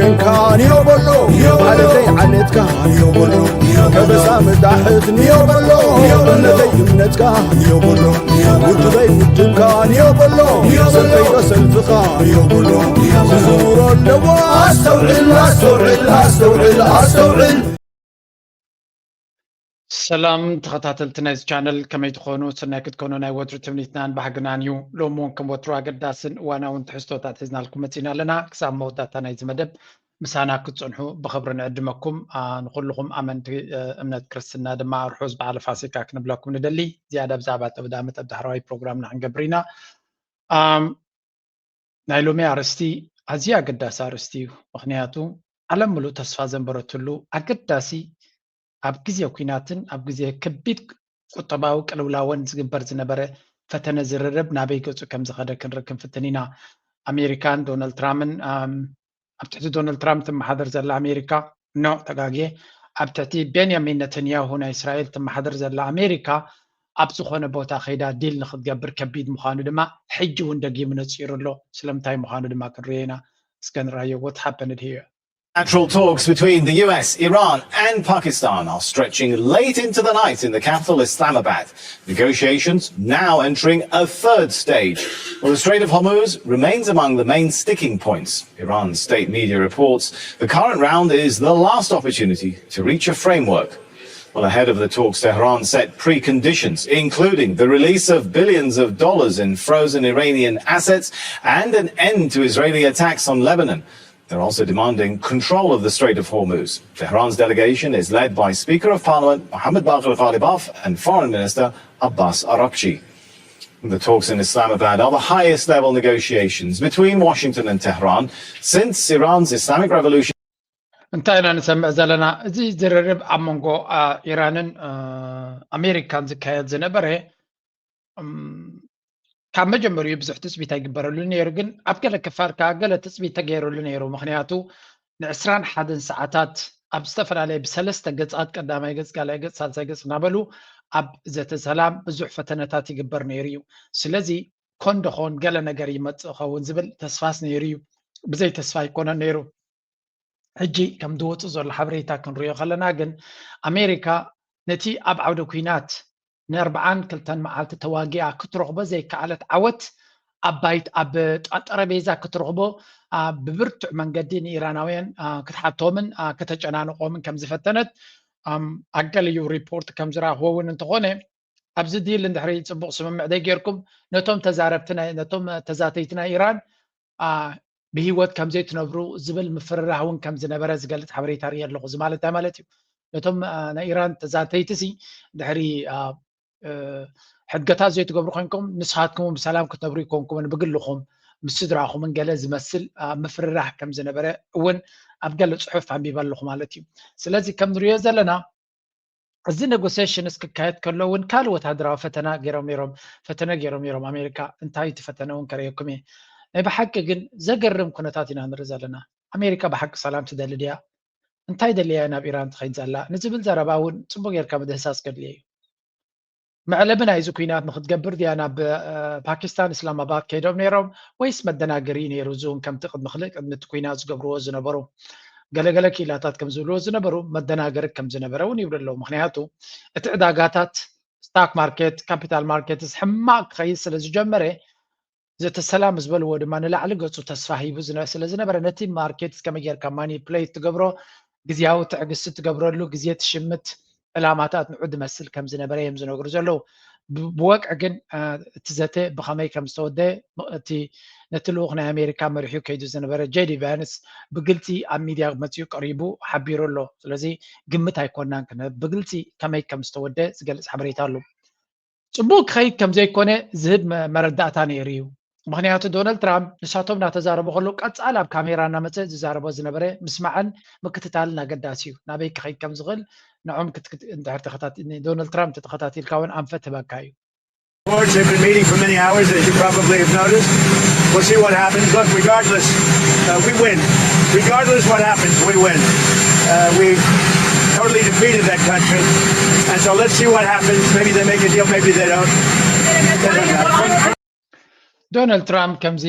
እንካ ንዮ በሎ ዓለተይ ዓለትካ ንዮ በሎ ከበሳ መዳሕት ንዮ በሎ እምነተይ እምነትካ ንዮ በሎ ውድበይ ውድብካ ንዮ በሎ ሰልፈይ ዶ ሰልፍኻ ንዮ በሎ ክዝውሮ ኣለዎ ኣስተውዕል ኣስተውዕል ኣስተውዕል ኣስተውዕል ሰላም ተኸታተልቲ ናይዚ ቻነል ከመይ ትኾኑ? ሰናይ ክትኮኑ ናይ ወትሩ ትምኒትናን ባህግናን እዩ። ሎም እውን ከም ወትሩ ኣገዳስን እዋናውን ትሕዝቶታት ሒዝናልኩም መፂና ኣለና። ክሳብ መወዳእታ ናይዚ መደብ ምሳና ክትፀንሑ ብኽብሪ ንዕድመኩም። ንኩልኹም ኣመንቲ እምነት ክርስትና ድማ ርሑስ በዓል ፋሲካ ክንብለኩም ንደሊ። ዝያዳ ብዛዕባ ጠብዳ መጠብ ዳሕራዋይ ፕሮግራምና ክንገብር ኢና። ናይ ሎሚ ኣርእስቲ ኣዝዩ ኣገዳሲ ኣርእስቲ እዩ። ምኽንያቱ ዓለም ምሉእ ተስፋ ዘንበረትሉ ኣገዳሲ ኣብ ግዜ ኲናትን ኣብ ግዜ ከቢድ ቁጠባዊ ቅልውላወን ዝግበር ዝነበረ ፈተነ ዝርርብ ናበይ ገጹ ከም ዝኸደ ክንርኢ ክንፍትን ኢና። ኣሜሪካን ዶናልድ ትራምፕን ኣብ ትሕቲ ዶናልድ ትራምፕ ትመሓደር ዘላ ኣሜሪካ ኖ ተጋግየ ኣብ ትሕቲ ቤንያሚን ነተንያሁ ናይ እስራኤል ትመሓደር ዘላ ኣሜሪካ ኣብ ዝኾነ ቦታ ከይዳ ዲል ንክትገብር ከቢድ ምዃኑ ድማ ሕጂ እውን ደጊሙ ነፂሩ ኣሎ። ስለምንታይ ምዃኑ ድማ ክንሪኦ ኢና። እስከ ንራዮ። What happened here? Natural talks between the U S, Iran, and Pakistan are stretching late into the night in the capital Islamabad. Negotiations now entering a third stage. Well, the Strait of Hormuz remains among the main sticking points. Iran's state media reports the current round is the last opportunity to reach a framework. Well, ahead of the talks, Tehran set preconditions, including the release of billions of dollars in frozen Iranian assets and an end to Israeli attacks on Lebanon. They're also demanding control of the Strait of Hormuz. Tehran's delegation is led by Speaker of Parliament Mohammad Bagher Ghalibaf and Foreign Minister Abbas Araghchi. The talks in Islamabad are the highest level negotiations between Washington and Tehran since Iran's Islamic Revolution. እንታይ ኢና ንሰምዕ ዘለና? እዚ ዝርርብ ኣብ መንጎ ኢራንን ኣሜሪካን ዝካየድ ዝነበረ ካብ መጀመሪኡ ብዙሕ ትፅቢት ኣይግበረሉ ነይሩ፣ ግን ኣብ ገለ ክፋል ከዓ ገለ ትፅቢት ተገይሩሉ ነይሩ። ምክንያቱ ንዕስራን ሓደን ሰዓታት ኣብ ዝተፈላለየ ብሰለስተ ገፃት፣ ቀዳማይ ገፅ፣ ካልኣይ ገፅ፣ ሳልሳይ ገፅ እናበሉ ኣብ ዘተ ሰላም ብዙሕ ፈተነታት ይግበር ነይሩ እዩ። ስለዚ ኮን ደኾን ገለ ነገር ይመፅእ ኸውን ዝብል ተስፋስ ነይሩ እዩ። ብዘይ ተስፋ ኣይኮነን ነይሩ። ሕጂ ከም ዝወፅእ ዘሎ ሓበሬታ ክንሪኦ ከለና ግን ኣሜሪካ ነቲ ኣብ ዓውደ ኲናት ንኣርብዓን ክልተን መዓልቲ ተዋጊኣ ክትረኽቦ ዘይከኣለት ዓወት ኣብ ባይት ኣብ ጠረቤዛ ክትረኽቦ ብብርቱዕ መንገዲ ንኢራናውያን ክትሓቶምን ከተጨናንቆምን ከም ዝፈተነት ኣገለዩ ሪፖርት ከም ዝረኽቦ እውን እንተኾነ ኣብዚ ዲል እንድሕሪ ፅቡቕ ስምምዕ ዘይጌርኩም ነቶም ተዛረብቲ ነቶም ተዛተይቲ ናይ ኢራን ብህይወት ከም ዘይትነብሩ ዝብል ምፍርራህ እውን ከም ዝነበረ ዝገልፅ ሓበሬታ ርኢ ኣለኹ። እዚ ማለት እንታይ ማለት እዩ? ነቶም ናይ ኢራን ተዛተይቲ ሲ ድሕሪ ሕድገታት ዘይትገብሩ ኮይንኩም ንስኻትኩም ብሰላም ክትነብሩ ይኮንኩምን ብግልኹም ምስ ስድራኹምን ገለ ዝመስል ምፍርራህ ከም ዝነበረ እውን ኣብ ገለ ፅሑፍ ኣንቢበ ኣለኹ ማለት እዩ። ስለዚ ከም ንሪኦ ዘለና እዚ negotiations ክካየድ ከሎ እውን ካልእ ወታደራዊ ፈተና ገይሮም ነይሮም ፈተነ ገይሮም ነይሮም ኣሜሪካ። እንታይ እቲ ፈተነ እውን ከርእየኩም እየ። ናይ ብሓቂ ግን ዘገርም ኩነታት ኢና ንርኢ ዘለና። ኣሜሪካ ብሓቂ ሰላም ትደሊ ድያ? እንታይ ደልያ እያ ናብ ኢራን ትኸይድ ዘላ ንዝብል ዘረባ እውን ፅቡቅ ጌርካ ምድህሳስ ከድልየ እዩ። መዕለቢ ናይዚ ኲናት ንክትገብር ድያ ናብ ፓኪስታን እስላማባድ ከይዶም ነይሮም ወይስ መደናገሪ እዩ ነይሩ? እዚ እውን ከምቲ ቅድሚ ክልእ ቅድሚ እቲ ኲናት ዝገብርዎ ዝነበሩ ገለገለ ክኢላታት ከም ዝብልዎ ዝነበሩ መደናገሪ ከም ዝነበረ እውን ይብሉ ኣለዉ። ምክንያቱ እቲ ዕዳጋታት ስታክ ማርኬት ካፒታል ማርኬትስ ሕማቅ ክኸይድ ስለ ዝጀመረ ዘተ ሰላም ዝበልዎ ድማ ንላዕሊ ገፁ ተስፋ ሂቡ ስለ ዝነበረ ነቲ ማርኬት ከመይ ጌርካ ማኒፕሌት ትገብሮ ግዝያዊ ትዕግስቲ ትገብረሉ ግዜ ትሽምት ዕላማታት ንዑ ዝመስል ከም ዝነበረ እዮም ዝነግሩ ዘለዉ። ብወቅዒ ግን እቲ ዘተ ብኸመይ ከም ዝተወደ እቲ ነቲ ልኡኽ ናይ ኣሜሪካ መሪሑ ከይዱ ዝነበረ ጄዲ ቫንስ ብግልፂ ኣብ ሚድያ መፂኡ ቀሪቡ ሓቢሩ ኣሎ። ስለዚ ግምት ኣይኮናን ክንህብ ብግልፂ ከመይ ከም ዝተወደ ዝገልፅ ሓበሬታ ኣሎ። ፅቡቅ ክኸይድ ከም ዘይኮነ ዝህብ መረዳእታ ነይሩ እዩ። ምክንያቱ ዶናልድ ትራምፕ ንሳቶም እናተዛረቡ ከለዉ ቀፃል ኣብ ካሜራ እናመፀ ዝዛረቦ ዝነበረ ምስማዕን ምክትታልን ኣገዳሲ እዩ። ናበይ ክኸይድ ከም ዝኽእል ንዖም ክትክት- እንድሕር ተኸታት- ዶናልድ ትራምፕ ተተኸታቲልካ እውን ኣንፈት ህበካ እዩ። Boards have been meeting for many hours, as you probably have noticed. We'll see what happens. Look, regardless, uh, we win. Regardless what happens, we win. Uh, we've totally defeated that country. And so let's see what happens. Maybe they make a deal, maybe they don't. ዶናልድ ትራምፕ ከምዚ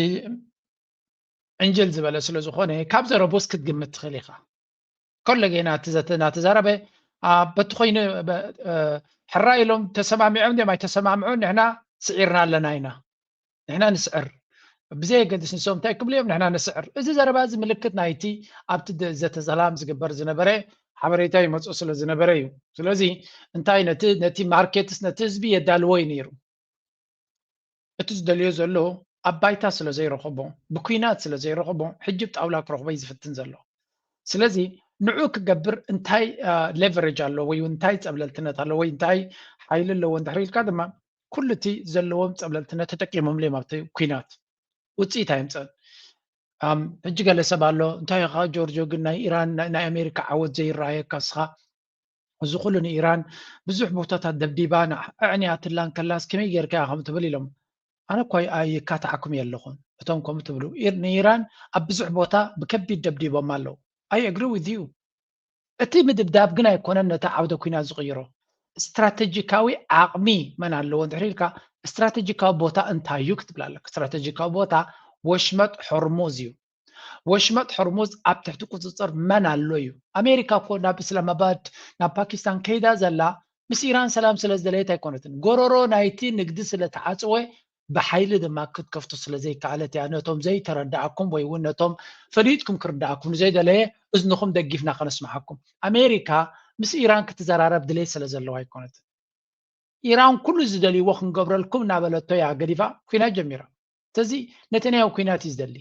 ዕንጅል ዝበለ ስለ ዝኾነ ካብ ዘረቡስ ክትግምት ትኽእል ኢኻ። ኮለጌ ናቲ ዘተ ናተዛረበ በቲ ኮይኑ ሕራ ኢሎም ተሰማሚዖም ድም ኣይተሰማምዑ ንሕና ስዒርና ኣለና ኢና። ንሕና ንስዕር ብዘየገድስ ንሶም እንታይ ክብሉ እዮም ንሕና ንስዕር። እዚ ዘረባ እዚ ምልክት ናይቲ ኣብቲ ዘተ ሰላም ዝግበር ዝነበረ ሓበሬታ ይመፁ ስለ ዝነበረ እዩ። ስለዚ እንታይ ነቲ ነቲ ማርኬትስ ነቲ ህዝቢ የዳልዎ እዩ ነይሩ። እቲ ዝደልዮ ዘሎ ኣብ ባይታ ስለ ዘይረኸቦ ብኩናት ስለ ዘይረኸቦ ሕጂ ብጣውላ ክረኽቦ እዩ ዝፍትን ዘሎ። ስለዚ ንዑ ክገብር እንታይ ሌቨሬጅ ኣሎ ወይ እንታይ ፀብለልትነት ኣሎ ወይ እንታይ ሓይሊ ኣለዎ እንድሕር ኢልካ ድማ ኩሉ እቲ ዘለዎም ፀብለልትነት ተጠቂሞምሉ እዮም ኣብቲ ኩናት። ውፅኢት ኣየምፀን። ሕጂ ገለ ሰብ ኣሎ እንታይ ኢኻ ጆርጆ ግን ናይ ኢራን ናይ ኣሜሪካ ዓወት ዘይረኣየካ እስኻ እዚ ኩሉ ንኢራን ብዙሕ ቦታታት ደብዲባ ኣዕንያትላ እንከላስ ከመይ ጌርካ ኢኻ ከምኡ ትብል ኢሎም። ኣነ እኳ ኣይካትዓኩም የለኹን እቶም ከምኡ ትብሉ። ንኢራን ኣብ ብዙሕ ቦታ ብከቢድ ደብዲቦማ ኣለዉ። I agree with you። እቲ ምድብዳብ ግን ኣይኮነን ነቲ ዓውደ ኲናት ዝቕይሮ። ስትራተጂካዊ ዓቕሚ መን ኣለዎ እንድሕር ኢልካ ስትራተጂካዊ ቦታ እንታይ እዩ ክትብል ኣለካ። ስትራተጂካዊ ቦታ ወሽመጥ ሆርሙዝ እዩ። ወሽመጥ ሆርሙዝ ኣብ ትሕቲ ቁፅፅር መን ኣሎ እዩ? ኣሜሪካ እኮ ናብ እስላማባድ ናብ ፓኪስታን ከይዳ ዘላ ምስ ኢራን ሰላም ስለ ዝደለየት ኣይኮነትን። ጎረሮ ናይቲ ንግዲ ስለ ተዓፅወ ብሓይሊ ድማ ክትከፍቶ ስለ ዘይከኣለት እያ ነቶም ዘይተረዳእኩም ወይ እውን ነቶም ፈሊጥኩም ክርዳእኩም ንዘይደለየ እዝንኹም ደጊፍና ከነስምዓኩም። ኣሜሪካ ምስ ኢራን ክትዘራረብ ድሌት ስለ ዘለዋ ኣይኮነትን። ኢራን ኩሉ ዝደልይዎ ክንገብረልኩም እናበለቶ እያ ገዲፋ ኩናት ጀሚራ። ስለዚ ነተንያሁ ኩናት እዩ ዝደሊ።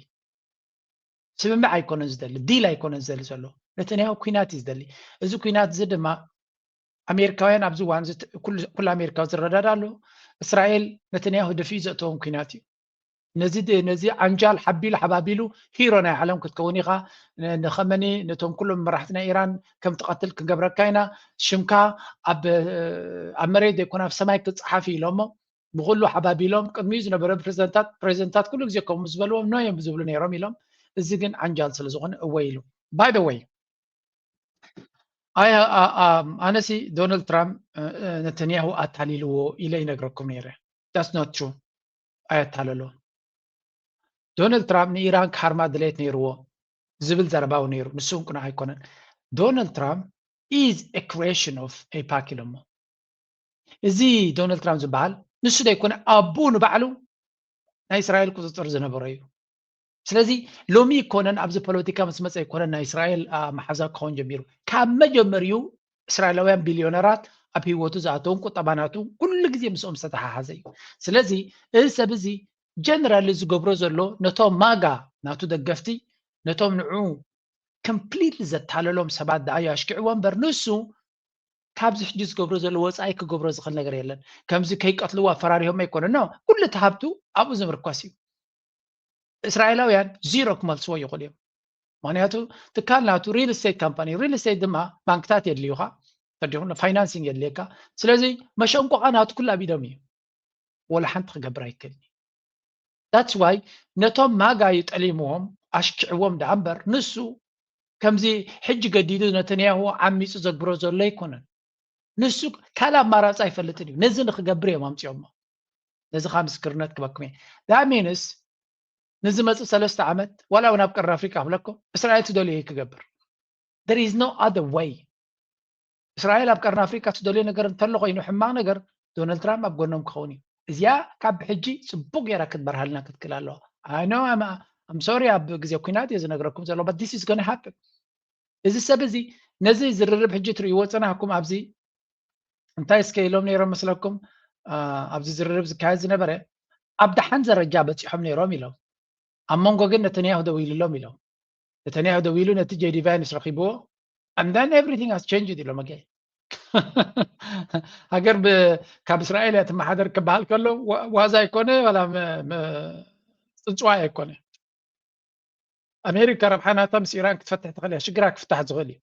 ስምምዕ ኣይኮነን ዝደሊ፣ ዲል ኣይኮነን ዝደሊ ዘሎ። ነተንያሁ ኩናት እዩ ዝደሊ። እዚ ኩናት እዚ ድማ ኣሜሪካውያን ኣብዚ እዋን ኩሉ ኣሜሪካዊ ዝረዳዳ ኣሎ። እስራኤል ነተንያሁ ደፊኡ ዘእተዎም ኩናት እዩ። ነዚ ነዚ ዓንጃል ሓቢሉ ሓባቢሉ ሂሮ ናይ ዓለም ክትከውን ኢኻ። ንኸመኒ ነቶም ኩሎም መራሕቲ ናይ ኢራን ከም ትቐትል ክንገብረካ ኢና። ሽምካ ኣብ ኣብ መሬት ዘይኮነ ኣብ ሰማይ ክፀሓፍ ኢሎሞ ብኩሉ ሓባቢሎም ቅድሚኡ ዝነበረ ፕሬዚደንታት ፕሬዚደንታት ኩሉ ግዜ ከምኡ ዝበልዎም ኖ እዮም ዝብሉ ነይሮም ኢሎም። እዚ ግን ዓንጃል ስለ ዝኾነ እወ ኢሉ። By the way ኣነሲ ዶናልድ ትራምፕ ነተንያሁ ኣታሊልዎ ኢለ ይነግረኩም ነይረ። That's not true። ኣየታለሎ። ዶናልድ ትራምፕ ንኢራን ክሃርማ ድሌት ነይርዎ ዝብል ዘረባዊ ነይሩ። ንሱ እንቁና ኣይኮነን። ዶናልድ ትራምፕ is a creation of AIPAC ኢሎሞ። እዚ ዶናልድ ትራምፕ ዝበሃል ንሱ ዘይኮነ ኣቦኡ ንባዕሉ ናይ እስራኤል ቁፅፅር ዝነበሮ እዩ። ስለዚ ሎሚ ይኮነን ኣብዚ ፖለቲካ ምስ መፀ ይኮነን ናይ እስራኤል መሓዛ ክኸውን ጀሚሩ። ካብ መጀመሪኡ እስራኤላውያን ቢልዮነራት ኣብ ህይወቱ ዝኣተውን ቁጠባ ናቱ ኩሉ ግዜ ምስኦም ዝተተሓሓዘ እዩ። ስለዚ እዚ ሰብ እዚ ጀነራሊ ዝገብሮ ዘሎ ነቶም ማጋ ናቱ ደገፍቲ ነቶም ንዑ ኮምፕሊትሊ ዘታለሎም ሰባት ደኣ እዩ ኣሽኪዕዎ እምበር ንሱ ካብዚ ሕጂ ዝገብሮ ዘሎ ወፃኢ ክገብሮ ዝኽእል ነገር የለን። ከምዚ ከይቀትልዎ ኣፈራሪሆም ኣይኮነ ኖ ኩሉ እቲ ሃብቱ ኣብኡ ዝምርኮስ እዩ። እስራኤላውያን ዚሮ ክመልስዎ ይኽእሉ እዮም። ምክንያቱ ትካል ናቱ ሪል ስቴት ካምፓኒ ሪል ስቴት ድማ ባንክታት የድልዩካ ተዲኹ ፋይናንሲንግ የድልየካ። ስለዚ መሸንቆቓ ናቱ ኩሉ ኣብ ኢዶም እዩ። ወላ ሓንቲ ክገብር ኣይክእልን እዩ። That's why ነቶም ማጋ እዩ ጠሊምዎም ኣሽኪዕዎም ደኣ እምበር ንሱ ከምዚ ሕጂ ገዲዱ ነተንያሁ ዓሚፁ ዘግብሮ ዘሎ ኣይኮነን። ንሱ ካልእ ኣማራፂ ኣይፈልጥን እዩ። ነዚ ንክገብር እዮም ኣምፅኦሞ። ነዚ ከዓ ምስክርነት ክበኩም እየ። That means ንዝመፅእ ሰለስተ ዓመት ዋላ እውን ኣብ ቀርኒ ኣፍሪቃ ክብለኩም እስራኤል ትደልዮ እዩ ክገብር። There is no other way። እስራኤል ኣብ ቀርኒ ኣፍሪቃ ትደልዮ ነገር እንተሎ ኮይኑ ሕማቕ ነገር ዶናልድ ትራምፕ ኣብ ጎኖም ክኸውን እዩ። እዚኣ ካብ ሕጂ ፅቡቅ ገይራ ክትበርሃልና ክትክእል ኣለዋ። I know I'm sorry ኣብ ግዜ ኩናት እየ ዝነግረኩም ዘሎ but this is gonna happen። እዚ ሰብ እዚ ነዚ ዝርርብ ሕጂ ትርእይዎ ፅናሕኩም ኣብዚ እንታይ እስከ ኢሎም ነይሮም መስለኩም? ኣብዚ ዝርርብ ዝካየድ ዝነበረ ኣብ ደሓን ደረጃ በፂሖም ነይሮም ኢሎም ኣብ መንጎ ግን ነተንያሁ ደው ኢሉሎም ኢሎም። ነተንያሁ ደው ኢሉ ነቲ ጄዲ ቫንስ ረኪብዎ and then everything has changed ኢሎም። ኣገ ሃገር ካብ እስራኤል እያ ትመሓደር ክበሃል ከሎ ዋዛ ኣይኮነ ዋላ ፅንፅዋይ ኣይኮነ። ኣሜሪካ ረብሓ ናታ ምስ ኢራን ክትፈትሕ ትኽእል እያ። ሽግራ ክፍታሕ ዝኽእል እዩ።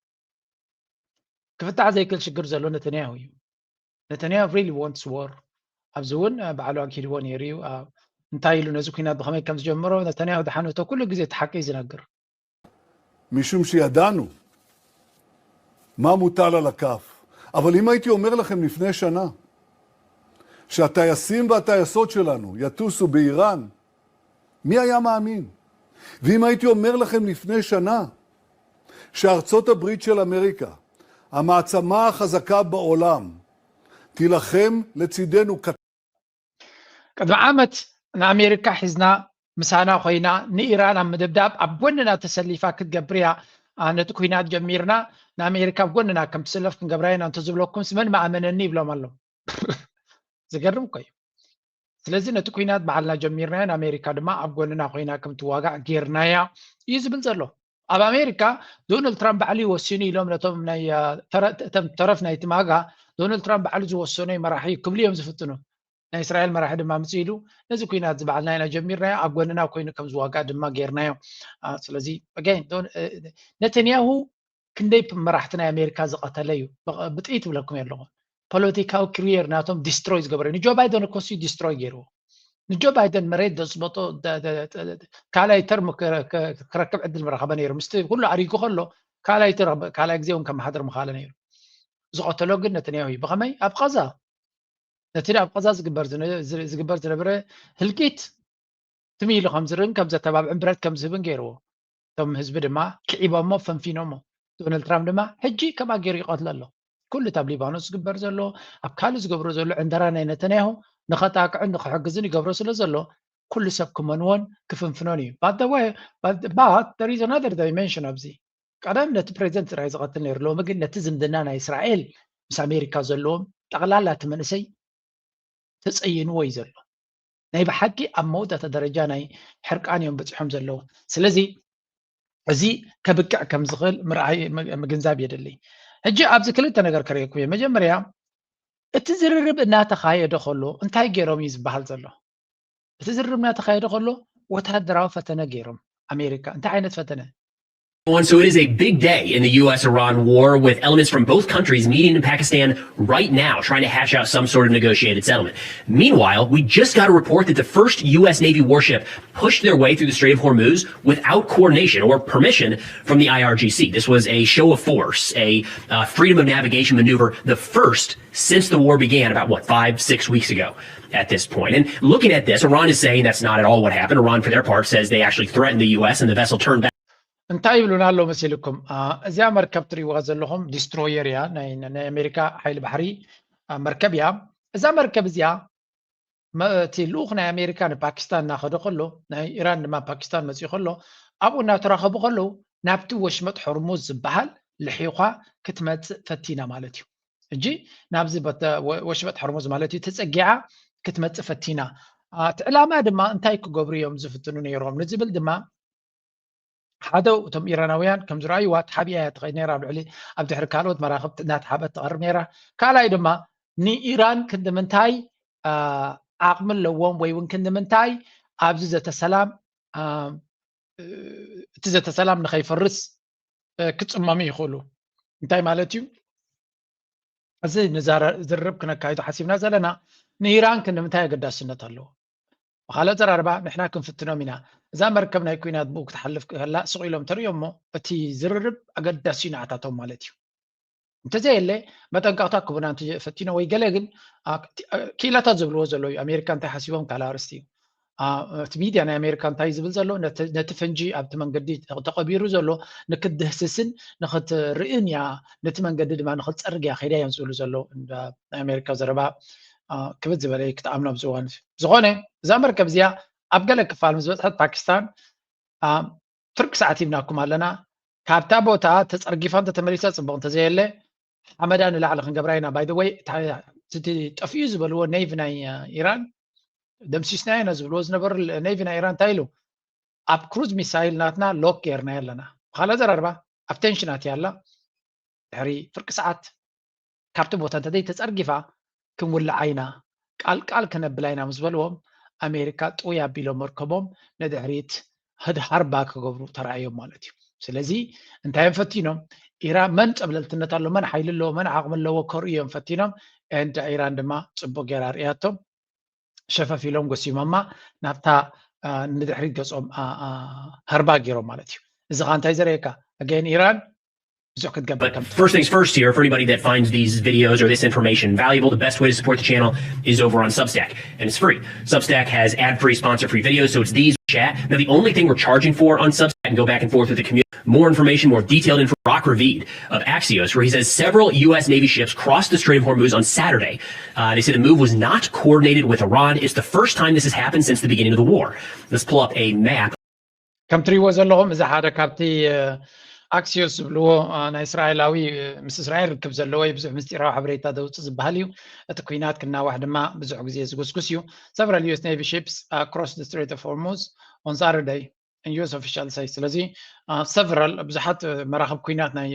ክፍታሕ ዘይክእል ሽግር ዘሎ ነተንያሁ እዩ። ነተንያሁ really wants war። ኣብዚ እውን ባዕሉ ኣግሂድዎ ነይሩ እዩ። እንታይ ኢሉ ነዚ ኩናት ብኸመይ ከም ዝጀመሮ ነተንያሁ ድሓነቶ ኩሉ ግዜ እቲ ሓቂ እዩ ዝነግር። משום שידענו מה מוטל על הכף. אבל אם הייתי אומר לכם לפני שנה שהטייסים והטייסות שלנו יטוסו באיראן, מי היה מאמין? ואם הייתי אומר לכם לפני שנה שארצות הברית של אמריקה, המעצמה החזקה בעולם, תילחם לצידנו ቅድሚ ዓመት ንኣሜሪካ ሒዝና ምሳና ኮይና ንኢራን ኣብ ምድብዳብ ኣብ ጎንና ተሰሊፋ ክትገብር እያ። ነቲ ኩናት ጀሚርና ንኣሜሪካ ኣብ ጎንና ከም ትስለፍ ክንገብራ ኢና እንተዝብለኩምስ መን ምኣመነኒ ይብሎም ኣሎ። ዝገርም እኮ እዩ። ስለዚ ነቲ ኩናት ባዕልና ጀሚርናዮ፣ ንኣሜሪካ ድማ ኣብ ጎንና ኮይና ከም ትዋጋእ ጌርናያ እዩ ዝብል ዘሎ። ኣብ ኣሜሪካ ዶናልድ ትራምፕ ባዕሉ ይወስኑ ኢሎም ነቶም ናይ ተረፍ ናይቲ ማጋ ዶናልድ ትራምፕ ባዕሉ ዝወሰኖ መራሒ ክብሉ እዮም ዝፍትኑ። ናይ እስራኤል መራሒ ድማ ምጽእ ኢሉ ነዚ ኩናት እዚ ባዕልና ኢና ጀሚርናዮ፣ ኣብ ጎንና ኮይኑ ከም ዝዋጋእ ድማ ጌርናዮ። ስለዚ ነተንያሁ ክንደይ መራሕቲ ናይ ኣሜሪካ ዝቐተለ እዩ። ብጥይት ይብለኩም ኣለኹ። ፖለቲካዊ ክሪየር ናቶም ዲስትሮይ ዝገበረ ንጆ ባይደን እኮ ሲ ዲስትሮይ ገይርዎ። ንጆ ባይደን መሬት ዘፅበጦ ካልኣይ ተርም ክረክብ ዕድል ምረኸበ ነይሩ። ምስቲ ኩሉ ኣሪጉ ከሎ ካልኣይ ግዜ እውን ከመሓደር ምኻለ ነይሩ። ዝቐተሎ ግን ነተንያሁ እዩ። ብኸመይ? ኣብ ቐዛ ነቲ ኣብ ቐዛ ዝግበር ዝነበረ ህልቂት ትም ኢሉ ከም ዝርእን ከም ዘተባብዕን ብረት ከም ዝህብን ገይርዎ። እቶም ህዝቢ ድማ ክዒቦሞ ፈንፊኖሞ። ዶናልድ ትራምፕ ድማ ሕጂ ከምኣ ገይሩ ይቐትሎ ኣሎ። ኩሉ ኣብ ሊባኖስ ዝግበር ዘሎ ኣብ ካልእ ዝገብሮ ዘሎ ዕንደራ ናይ ነተንያሁ ንኸጣቅዕን ንኽሕግዝን ይገብሮ ስለ ዘሎ ኩሉ ሰብ ክመንዎን ክፍንፍኖን እዩ። But there is another dimension ኣብዚ። ቀደም ነቲ ፕሬዚደንት ጥራይ ዝቐትል ነይሩ። ሎሚ ግን ነቲ ዝምድና ናይ እስራኤል ምስ ኣሜሪካ ዘለዎም ጠቕላላ እቲ መንእሰይ ተጸይንዎ እዩ ዘሎ። ናይ ብሓቂ ኣብ መወዳእታ ደረጃ ናይ ሕርቃን እዮም በጺሖም ዘለዉ። ስለዚ እዚ ከብቅዕ ከም ዝኽእል ምርኣይ ምግንዛብ የድሊ። ሕጂ ኣብዚ ክልተ ነገር ከርእየኩም እየ። መጀመርያ እቲ ዝርርብ እናተኻየደ ከሎ እንታይ ገይሮም እዩ ዝበሃል ዘሎ? እቲ ዝርርብ እናተኻየደ ከሎ ወታደራዊ ፈተነ ገይሮም ኣሜሪካ። እንታይ ዓይነት ፈተነ? So it is a big day in the U S Iran war with elements from both countries meeting in Pakistan right now, trying to hash out some sort of negotiated settlement. Meanwhile, we just got a report that the first U S Navy warship pushed their way through the Strait of Hormuz without coordination or permission from the I R G C. This was a show of force, a uh, freedom of navigation maneuver, the first since the war began about what, five, six weeks ago at this point. And looking at this, Iran is saying that's not at all what happened. Iran, for their part, says they actually threatened the U S and the vessel turned back. እንታይ ይብሉና ኣሎ መሲልኩም? እዚኣ መርከብ ትሪእዋ ዘለኹም ዲስትሮየር እያ፣ ናይ ኣሜሪካ ሓይሊ ባሕሪ መርከብ እያ። እዛ መርከብ እዚኣ እቲ ልኡኽ ናይ ኣሜሪካ ንፓኪስታን እናኸደ ከሎ፣ ናይ ኢራን ድማ ፓኪስታን መፅኡ ከሎ፣ ኣብኡ እናተራኸቡ ከለዉ ናብቲ ወሽመጥ ሆርሙዝ ዝበሃል ልሒኳ ክትመፅእ ፈቲና ማለት እዩ። ሕጂ ናብዚ ወሽመጥ ሆርሙዝ ማለት እዩ ተፀጊዓ ክትመፅእ ፈቲና። እቲ ዕላማ ድማ እንታይ ክገብሩ እዮም ዝፍትኑ ነይሮም ንዝብል ድማ ሓደ እቶም ኢራናውያን ከም ዝረኣይዋ ተሓቢኣ እያ ትኸይድ ነይራ ኣብ ልዕሊ ኣብ ድሕሪ ካልኦት መራኽብ እናተሓበት ትቐርብ ነይራ። ካልኣይ ድማ ንኢራን ክንዲ ምንታይ ዓቕሚ ኣለዎም ወይ እውን ክንዲ ምንታይ ኣብዚ ዘተሰላም እቲ ዘተሰላም ንኸይፈርስ ክፅመሙ ይኽእሉ። እንታይ ማለት እዩ? እዚ ንዛረብ ክነካይዶ ሓሲብና ዘለና ንኢራን ክንዲ ምንታይ ኣገዳስነት ኣለዎ? ብኻልእ ኣዘራርባ ንሕና ክንፍትኖም ኢና። እዛ መርከብ ናይ ኩናት ብኡ ክትሓልፍ ከላ ስቕ ኢሎም ተርእዮ እሞ እቲ ዝርርብ ኣገዳሲ እዩ ንዓታቶም ማለት እዩ። እንተዘየለ መጠንቀቕታ ክቡና ፈቲኖ ወይ ገለ ግን ክኢላታት ዝብልዎ ዘለዉ እዩ። ኣሜሪካ እንታይ ሓሲቦም ካልእ ኣርእስቲ እዩ። እቲ ሚድያ ናይ ኣሜሪካ እንታይ ዝብል ዘሎ ነቲ ፈንጂ ኣብቲ መንገዲ ተቐቢሩ ዘሎ ንክትድህስስን ንክትርእን እያ ነቲ መንገዲ ድማ ንክትፀርግ እያ ከይዳ እዮም ዝብሉ ዘለዉ ናይ ኣሜሪካ ዘረባ ክብድ ዝበለ ክትኣምኖ ኣብዚ እዋን ዝኾነ እዛ መርከብ እዚኣ ኣብ ገለ ክፋል ምስ በፅሐት ፓኪስታን ፍርቂ ሰዓት ሂብናኩም ኣለና ካብታ ቦታ ተፀርጊፋ እንተተመሊሳ ፅቡቅ እንተዘየለ ሓመዳ ንላዕሊ ክንገብራ ኢና ባይ ወይ እቲ ጠፍኡ ዝበልዎ ኔቭ ናይ ኢራን ደምሲስና ኢና ዝብልዎ ዝነበሩ ኔቪ ናይ ኢራን እንታይ ኢሉ ኣብ ክሩዝ ሚሳይል ናትና ሎክ ጌርና ኣለና ብካልእ ዘረርባ ኣብ ቴንሽን ኣትያ ኣላ ድሕሪ ፍርቂ ሰዓት ካብቲ ቦታ እንተዘይ ተፀርጊፋ ክንውልዓ ኢና ቃል ቃል ከነብላ ኢና ምስ በልዎም ኣሜሪካ ጥውይ ኣቢሎም መርከቦም ንድሕሪት ህድሃርባ ክገብሩ ተራእዮም ማለት እዩ ስለዚ እንታይ እዮም ፈቲኖም ኢራን መን ፀብለልትነት ኣሎ መን ሓይሊ ኣለዎ መን ዓቕሚ ኣለዎ ከርእዩ እዮም ፈቲኖም ኤንድ ኢራን ድማ ፅቡቅ ገይራ ርእያቶም ሸፈፍ ኢሎም ጎሲሞማ ናብታ ንድሕሪት ገፆም ሃርባ ገይሮም ማለት እዩ እዚ ከዓ እንታይ ዘርእየካ ኣገን ኢራን ብዙሕ ክትገብር ከም First things first here, for anybody that finds these videos or this information valuable, the best way to support the channel is over on Substack, and it's free. Substack has ad-free sponsor-free videos, so it's these chat. Now, the only thing we're charging for on Substack, and go back and forth with the community, more information, more detailed info. Brock Ravid of Axios, where he says several U S Navy ships crossed the Strait of Hormuz on Saturday. Uh, they say the move was not coordinated with Iran. It's the first time this has happened since the beginning of the war. Let's pull up a map. ከም ትሪእዎ ዘለኹም እዚ ሓደ ካብቲ ኣክሲዮስ ዝብልዎ ናይ እስራኤላዊ ምስ እስራኤል ርክብ ዘለዎ ብዙሕ ምስጢራዊ ሓበሬታ ዘውፅእ ዝበሃል እዩ። እቲ ኩናት ክናዋሕ ድማ ብዙሕ ግዜ ዝጉስጉስ እዩ። Several U S Navy ships crossed the Strait of Hormuz on Saturday, U S officials say. ስለዚ several ብዙሓት መራኽብ ኩናት ናይ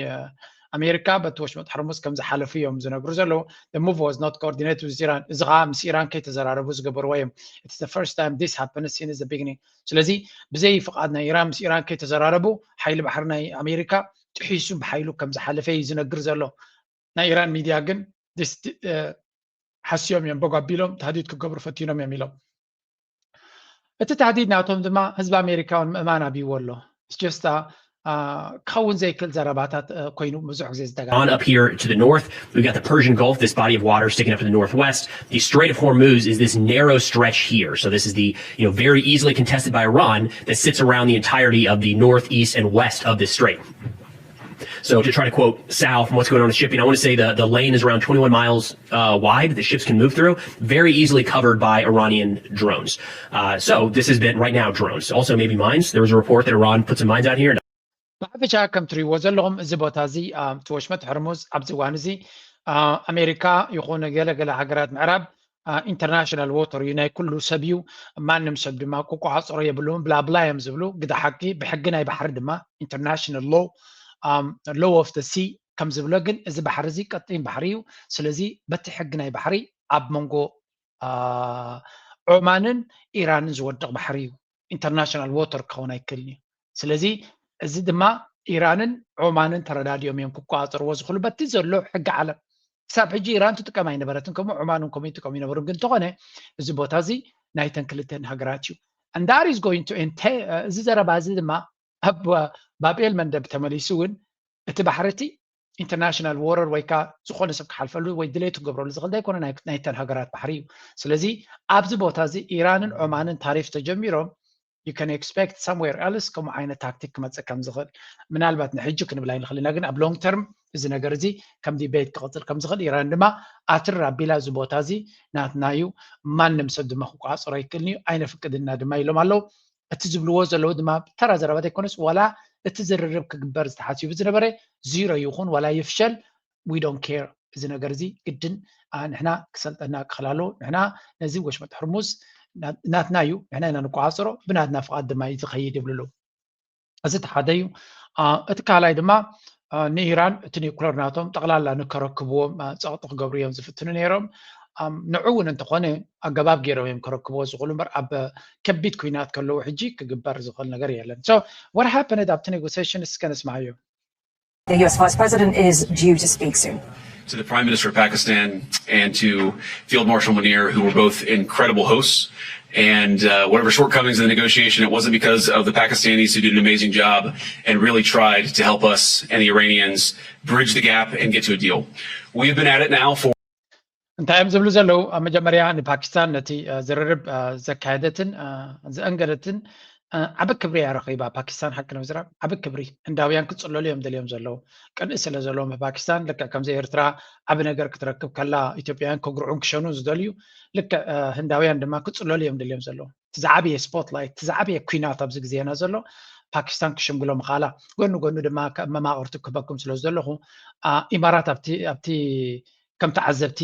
ኣሜሪካ በቲ ወሽመጥ ሕርሙዝ ከም ዝሓለፉ እዮም ዝነግሩ ዘለዉ። The move was not coordinated with Iran. እዚ ከዓ ምስ ኢራን ከይተዘራረቡ ዝገበርዎ እዮም። It's the first time this happened since the beginning. ስለዚ ብዘይ ፍቓድ ናይ ኢራን ምስ ኢራን ከይተዘራረቡ ሓይሊ ባሕሪ ናይ ኣሜሪካ ጥሒሱ ብሓይሉ ከም ዝሓለፈ እዩ ዝነግር ዘሎ። ናይ ኢራን ሚድያ ግን ሓስዮም እዮም በጓ ኣቢሎም ታህዲድ ክገብሩ ፈቲኖም እዮም ኢሎም። እቲ ታህዲድ ናቶም ድማ ህዝቢ ኣሜሪካ እውን ምእማን ኣብይዎ ኣሎ። It's just ክኸውን ዘይክእል ዘረባታት ኮይኑ ብዙሕ ግዜ ዝደጋ On up here to the north, we've got the Persian Gulf, this body of water sticking up to the northwest. The Strait of Hormuz is this narrow stretch here. So this is the, you know, very easily contested by Iran that sits around the entirety of the northeast and west of this strait. So to try to quote Sal from what's going on with shipping, I want to say the, the lane is around twenty-one miles uh, wide that ships can move through, very easily covered by Iranian drones. Uh, so this has been right now drones, also maybe mines. There was a report that Iran put some mines out here. ብሓፈሻ ከም ትሪእዎ ዘለኹም እዚ ቦታ እዚ እቲ ወሽመጥ ሕርሙዝ ኣብዚ እዋን እዚ ኣሜሪካ ይኹን ገለገለ ሃገራት ምዕራብ international water እዩ፣ ናይ ኩሉ ሰብ እዩ፣ ማንም ሰብ ድማ ክቆፃፀሮ የብሉን ብላብላ እዮም ዝብሉ። ግደ ሓቂ ብሕጊ ናይ ባሕሪ ድማ international law, law of the sea ከም ዝብሎ ግን እዚ ባሕሪ እዚ ቀጢን ባሕሪ እዩ። ስለዚ በቲ ሕጊ ናይ ባሕሪ ኣብ መንጎ ኦማንን ኢራንን ዝወድቕ ባሕሪ እዩ። International water ክኸውን ኣይክእልን እዩ። ስለዚ እዚ ድማ ኢራንን ኦማንን ተረዳዲኦም እዮም ክቆፃፀርዎ ዝኽእሉ በቲ ዘሎ ሕጊ ዓለም። ክሳብ ሕጂ ኢራን ትጥቀም ኣይነበረትን፣ ከምኡ ኦማን እውን ከምኡ ይጥቀሙ ይነበሩ። ግን እንተኾነ እዚ ቦታ እዚ ናይተን ክልተን ሃገራት እዩ። And that is going to entail, እዚ ዘረባ እዚ ድማ ኣብ ባብኤል መንደብ ተመሊሱ እውን እቲ ባሕሪ እቲ international water ወይ ከዓ ዝኾነ ሰብ ክሓልፈሉ ወይ ድሌቱ ክገብረሉ ዝኽእል ዘይኮነ ናይተን ሃገራት ባሕሪ እዩ። ስለዚ ኣብዚ ቦታ እዚ ኢራንን ኦማንን ታሪፍ ተጀሚሮም you can expect somewhere else ከምኡ ዓይነት ታክቲክ ክመፅእ ከም ዝኽእል ምናልባት ንሕጂ ክንብል ኣይንኽእል ኢና፣ ግን ኣብ long term እዚ ነገር እዚ ከም debate ክቕፅል ከም ዝኽእል ኢራን ድማ ኣትር ኣቢላ እዚ ቦታ እዚ ናትና እዩ፣ ማንም ሰብ ድማ ክቋፀሮ ኣይክእልን እዩ፣ ኣይነፍቅድና ድማ ኢሎም ኣለዉ። እቲ ዝብልዎ ዘለዉ ድማ ተራ ዘረባ ዘይኮነስ ዋላ እቲ ዝርርብ ክግበር ዝተሓሲቡ ዝነበረ ዚሮ ይኹን ዋላ ይፍሸል we don't care። እዚ ነገር እዚ ግድን ንሕና ክሰልጠና ክኽእል ኣለዎ። ንሕና ነዚ ወሽመጥ ሕርሙዝ ናትና እዩ፣ ንሕና ኢና ንቆፃፀሮ፣ ብናትና ፍቓድ ድማ እዩ ዝኸይድ ይብሉ ኣለዉ። እዚ እቲ ሓደ እዩ። እቲ ካልኣይ ድማ ንኢራን እቲ ኒኩለር ናቶም ጠቕላላ ንከረክብዎም ፀቕጢ ክገብሩ እዮም ዝፍትኑ ነይሮም። ንዑ እውን እንተኾነ ኣገባብ ገይሮም እዮም ከረክብዎ ዝኽእሉ እምበር ኣብ ከቢድ ኩናት ከለዉ ሕጂ ክግበር ዝኽእል ነገር የለን። So what happened ኣብቲ negotiation እስከ ነስማዓዮ። The U S Vice President is due to speak soon. To the Prime Minister of Pakistan and to Field Marshal Munir, who were both incredible hosts. And uh, whatever shortcomings in the negotiation, it wasn't because of the Pakistanis who did an amazing job and really tried to help us and the Iranians bridge the gap and get to a deal. We have been at it now for እንታይ እዮም ዝብሉ ዘለዉ? ኣብ መጀመርያ ንፓኪስታን ነቲ ዝርርብ ዘካየደትን ዘአንገደትን ዓቢ ክብሪ እያ ረኺባ ፓኪስታን። ሓቂ ንምዝራብ ዓቢ ክብሪ። ህንዳውያን ክጽለሉ እዮም ደልዮም ዘለዉ። ቅንኢ ስለ ዘለዎም ብፓኪስታን ልክዕ ከምዚ ኤርትራ ዓቢ ነገር ክትረክብ ከላ ኢትዮጵያውያን ክጉርዑን ክሸኑን ዝደልዩ ልክዕ ህንዳውያን ድማ ክጽለሉ እዮም ደልዮም ዘለዉ። እቲ ዝዓበየ ስፖትላይት፣ እቲ ዝዓበየ ኲናት ኣብዚ ግዜና ዘሎ ፓኪስታን ክሽምግሎ ምኽኣላ። ጎኒ ጎኒ ድማ ከም መማቕርቲ ክህበኩም ስለ ዝደለኹ ኢማራት ኣብቲ ኣብቲ ከም ተዓዘብቲ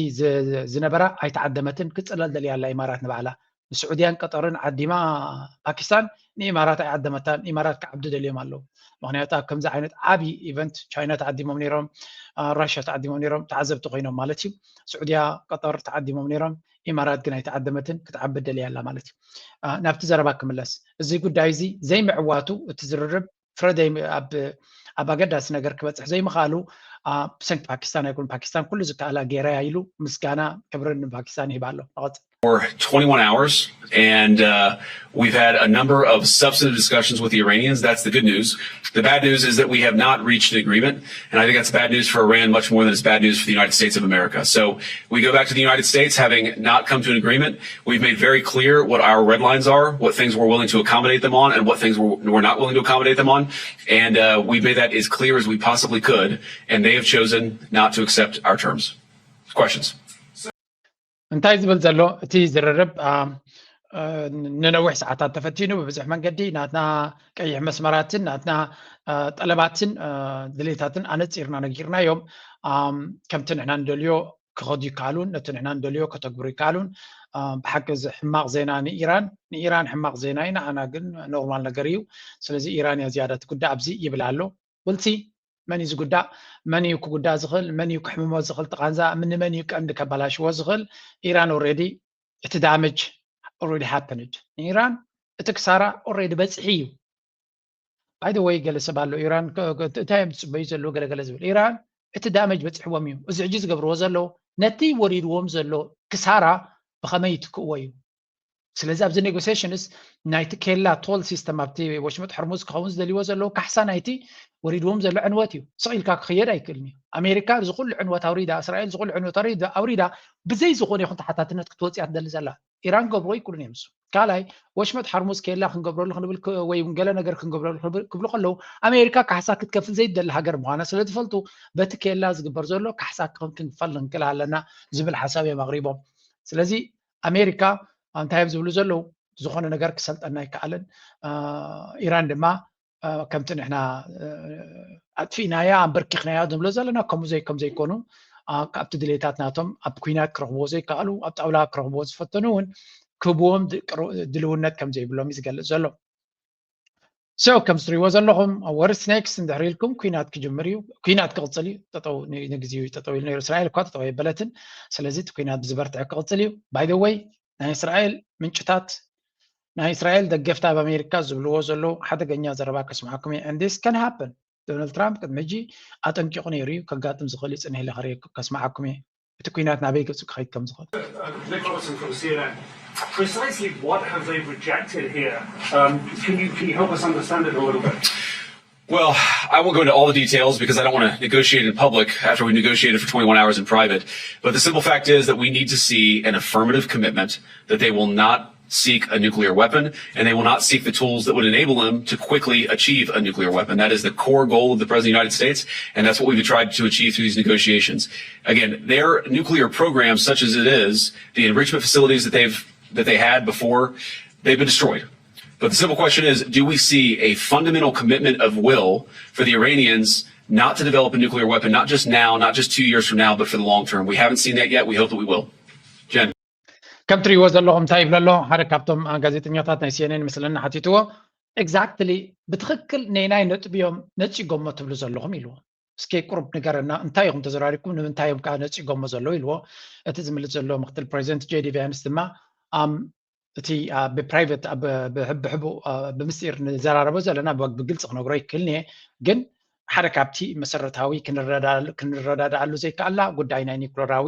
ዝነበራ ኣይተዓደመትን። ክጽለል ደልያ ኣላ ኢማራት ንባዕላ። ንስዑድያን ቀጠርን ዓዲማ ፓኪስታን ንኢማራት ኣይዓደመታን። ኢማራት ክዓብዱ ደልዮም ኣለዉ። ምኽንያቱ ኣብ ከምዚ ዓይነት ዓቢ ኢቨንት ቻይና ተዓዲሞም ነይሮም፣ ራሽያ ተዓዲሞም ነይሮም፣ ተዓዘብቲ ኮይኖም ማለት እዩ። ስዑድያ ቀጠር ተዓዲሞም ነይሮም፣ ኢማራት ግን ኣይተዓደመትን፣ ክትዓብድ ደልያ ኣላ ማለት እዩ። ናብቲ ዘረባ ክምለስ፣ እዚ ጉዳይ እዚ ዘይምዕዋቱ እቲ ዝርርብ ፍረ ኣብ ኣገዳሲ ነገር ክበፅሕ ዘይምኽኣሉ ብሰንኪ ፓኪስታን ኣይኮን፣ ፓኪስታን ኩሉ ዝከኣላ ገይራ ኢሉ ምስጋና ክብርን ንፓኪስታን ይህባ ኣሎ። ንቐጽል። for twenty-one hours, and uh, we've had a number of substantive discussions with the Iranians. That's the good news. The bad news is that we have not reached an agreement, and I think that's bad news for Iran much more than it's bad news for the United States of America. So we go back to the United States, having not come to an agreement. We've made very clear what our red lines are, what things we're willing to accommodate them on, and what things we're, we're not willing to accommodate them on. And uh, we've made that as clear as we possibly could, and they have chosen not to accept our terms. Questions? እንታይ ዝብል ዘሎ እቲ ዝርርብ ንነዊሕ ሰዓታት ተፈቲኑ ብብዙሕ መንገዲ ናትና ቀይሕ መስመራትን ናትና ጠለባትን ድሌታትን ኣነፂርና ነጊርናዮም። ከምቲ ንሕና ንደልዮ ክኸዱ ይከኣሉን ነቲ ንሕና ንደልዮ ከተግብሩ ይከኣሉን። ብሓቂ እዚ ሕማቕ ዜና ንኢራን ንኢራን ሕማቕ ዜና እዩ፣ ንዓና ግን ኖርማል ነገር እዩ። ስለዚ ኢራን እያ ዝያዳ ትጉዳእ ኣብዚ ይብል ኣሎ። ውልሲ መን እዩ ዝጉዳእ? መን እዩ ክጉዳእ ዝኽእል? መን እዩ ክሕምሞ ዝኽእል? ቃንዛ ንመን እዩ ቀንዲ ከባላሽዎ ዝኽእል? ኢራን ኦሬዲ እቲ ዳመጅ ኦሬዲ ሃፐንድ ንኢራን እቲ ክሳራ ኦሬዲ በፂሒ እዩ። ባይ ወይ ገለ ሰብ ኣሎ ኢራን እንታይ እዮም ዝፅበዩ ዘለዉ ገለገለ ዝብል ኢራን እቲ ዳመጅ በፂሕዎም እዩ። እዚ ሕጂ ዝገብርዎ ዘለዉ ነቲ ወሪድዎም ዘሎ ክሳራ ብኸመይ ይትክእዎ እዩ። ስለዚ ኣብዚ ኔጎሲሽንስ ናይቲ ኬላ ቶል ሲስተም ኣብቲ ወሽመጥ ሕርሙዝ ክኸውን ዝደልይዎ ዘለዉ ካሕሳ ናይቲ ወሪድዎም ዘሎ ዕንወት እዩ። ስቕ ኢልካ ክኽየድ ኣይክእልን እዩ። ኣሜሪካ እዚ ኩሉ ዕንወት ኣውሪዳ፣ እስራኤል እዚ ኩሉ ዕንወት ኣውሪዳ ብዘይ ዝኾነ ይኹን ተሓታትነት ክትወፅእ እያ ትደሊ ዘላ። ኢራን ክገብርዎ ኣይክእሉን እዮም። እሱ ካልኣይ ወሽመጥ ሓርሙዝ ኬላ ክንገብረሉ ክንብል ወይ እውን ገለ ነገር ክንገብረሉ ክብሉ ከለዉ ኣሜሪካ ካሕሳ ክትከፍል ዘይትደሊ ሃገር ምዃና ስለ ዝፈልጡ በቲ ኬላ ዝግበር ዘሎ ካሕሳ ክንክፈል ንክእል ኣለና ዝብል ሓሳብ እዮም ኣቕሪቦም። ስለዚ ኣሜሪካ እንታይ እዮም ዝብሉ ዘለዉ? ዝኾነ ነገር ክሰልጠና ኣይከኣልን። ኢራን ድማ ከምቲ ንሕና ኣጥፊእናያ ኣንበርኪኽናያ ንብሎ ዘለና ከምኡ ዘይ ከም ዘይኮኑ ካብቲ ድሌታት ናቶም ኣብ ኩናት ክረኽብዎ ዘይከኣሉ ኣብ ጣውላ ክረኽብዎ ዝፈተኑ እውን ክህብዎም ድልውነት ከም ዘይብሎም እዩ ዝገልጽ ዘሎ። So ከም ትሪእዎ ዘለኹም ወርስ ኔክስት እንድሕር ኢልኩም ኩናት ክጅምር እዩ። ኩናት ክቕፅል እዩ። ጠጠው ንግዜኡ ጠጠው ኢሉ ነይሩ። እስራኤል እኳ ጠጠው የበለትን። ስለዚ እቲ ኩናት ብዝበርትዐ ክቕፅል እዩ። ባይ ዘ ወይ ናይ እስራኤል ምንጭታት ናይ እስራኤል ደገፍቲ ኣብ ኣሜሪካ ዝብልዎ ዘለዉ ሓደገኛ ዘረባ ከስምዓኩም እየ። And this can happen። ዶናልድ ትራምፕ ቅድሚ ሕጂ ኣጠንቂቑ ነይሩ እዩ። ከጋጥም ዝኽእል እዩ። ጽንሕ ኢለ ከስምዓኩም እየ። እቲ ኩናት ናበይ ገጹ ክኸይድ ከም ዝኽእል። Nick Robertson from C N N. Precisely what have they rejected here? Um, can, you, can you help us understand it a little bit? Well, I won't go into all the details because I don't want to negotiate in public after we negotiated for twenty-one hours in private. But the simple fact is that we need to see an affirmative commitment that they will not seek a nuclear weapon, and they will not seek the tools that would enable them to quickly achieve a nuclear weapon. That is the core goal of the President of the United States, and that's what we've tried to achieve through these negotiations. Again, their nuclear program, such as it is, the enrichment facilities that they've that they had before, they've been destroyed. But the simple question is, do we see a fundamental commitment of will for the Iranians not to develop a nuclear weapon, not just now, not just two years from now, but for the long term? We haven't seen that yet. We hope that we will. Jen. ከም ትሪእዎ ዘለኹም እንታይ ይብሎ ኣሎ ሓደ ካብቶም ጋዜጠኛታት ናይ ሲኤንኤን ምስለና ሓቲትዎ። ኤግዛክትሊ ብትኽክል ነናይ ነጥቢ እዮም ነፂጎሞ ትብሉ ዘለኹም ኢልዎ። እስኪ ቁሩብ ንገረና እንታይ ኢኹም ተዘራሪብኩም ንምንታይ እዮም ከዓ ነፂጎሞ ዘለዉ ኢልዎ። እቲ ዝምልስ ዘሎ ምክትል ፕሬዚደንት ጄዲ ቫንስ ድማ እቲ ብፕራይቨት ብሕቡእ ብምስጢር ንዘራረቦ ዘለና ብግልፂ ክነግሮ ይክእል እየ ግን ሓደ ካብቲ መሰረታዊ ክንረዳድኣሉ ዘይከኣልና ጉዳይ ናይ ኒኩለራዊ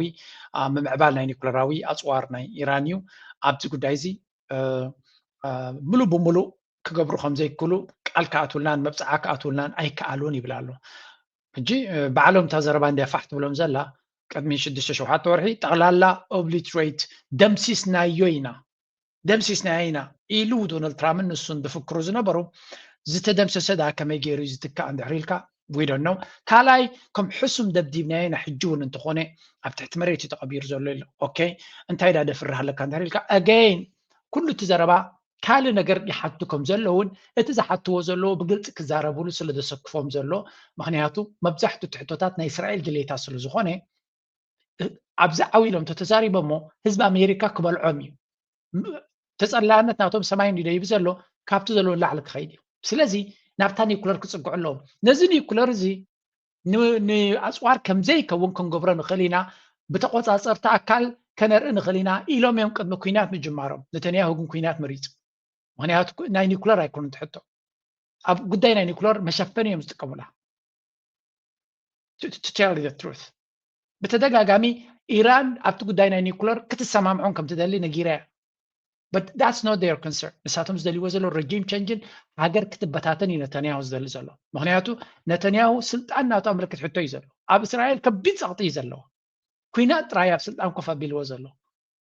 ምምዕባል ናይ ኒኩለራዊ ኣፅዋር ናይ ኢራን እዩ። ኣብዚ ጉዳይ እዚ ሙሉእ ብሙሉእ ክገብሩ ከም ዘይክእሉ ቃል ክኣትውልናን መብፅዓ ክኣትውልናን ኣይከኣሉን ይብል ኣሎ። ሕጂ ባዕሎም እታ ዘረባ እንድያ ፋሕ ትብሎም ዘላ ቅድሚ ሽዱሽተ ሸውዓተ ወርሒ ጠቕላላ ኦብሊትሬት ደምሲስናዮ ኢና ደምሲስናዮ ኢና ኢሉ ዶናልድ ትራምፕን ንሱን ዝፍክሩ ዝነበሩ ዝተደምሰሰ ደኣ ከመይ ገይሩ እዩ ዝትካእ እንድሕር ኢልካ we don't know። ካልኣይ ከም ሕሱም ደብዲብናዮ ኢና ሕጂ እውን እንተኾነ ኣብ ትሕቲ መሬት እዩ ተቐቢሩ ዘሎ ኢሉ። ኦኬ እንታይ ደኣ ደፍርህ ኣለካ እንድሕር ኢልካ again ኩሉ እቲ ዘረባ ካልእ ነገር ይሓቱ ከም ዘለውን እቲ ዝሓትዎ ዘለዉ ብግልፂ ክዛረብሉ ስለ ዘሰክፎም ዘሎ ምክንያቱ መብዛሕትኡ ትሕቶታት ናይ እስራኤል ድሌታት ስለ ዝኾነ ኣብዚ ዓው ኢሎም ተተዛሪቦሞ ህዝቢ ኣሜሪካ ክበልዖም እዩ። ተፀላእነት ናቶም ሰማይ እንዲደይብ ዘሎ ካብቲ ዘሎ ንላዕሊ ክኸይድ እዩ። ስለዚ ናብታ ኒኩለር ክፅግዑ ኣለዎም። ነዚ ኒኩለር እዚ ንኣፅዋር ከምዘይከውን ክንገብሮ ንኽእል ኢና፣ ብተቆፃፀርቲ ኣካል ከነርኢ ንኽእል ኢና ኢሎም እዮም ቅድሚ ኩናት ምጅማሮም። ነተንያሁ ግን ኩናት መሪፁ። ምክንያቱ ናይ ኒኩለር ኣይኮኑን ትሕቶ ኣብ ጉዳይ ናይ ኒኩለር መሸፈኒ እዮም ዝጥቀሙላ። to, to tell you the truth. ብተደጋጋሚ ኢራን ኣብቲ ጉዳይ ናይ ኒኩለር ክትሰማምዖም ከም ትደሊ ነጊራ እያ። But that's not their concern. ንሳቶም ዝደልይዎ ዘሎ regime change ን ሃገር ክትበታተን እዩ ነተንያሁ ዝደሊ ዘሎ። ምክንያቱ ነተንያሁ ስልጣን ናቱ ኣብ ምልክት ሕቶ እዩ ዘሎ። ኣብ እስራኤል ከቢድ ጸቕጢ እዩ ዘለዎ። ኩናት ጥራይ ኣብ ስልጣን ኮፍ ኣቢልዎ ዘሎ።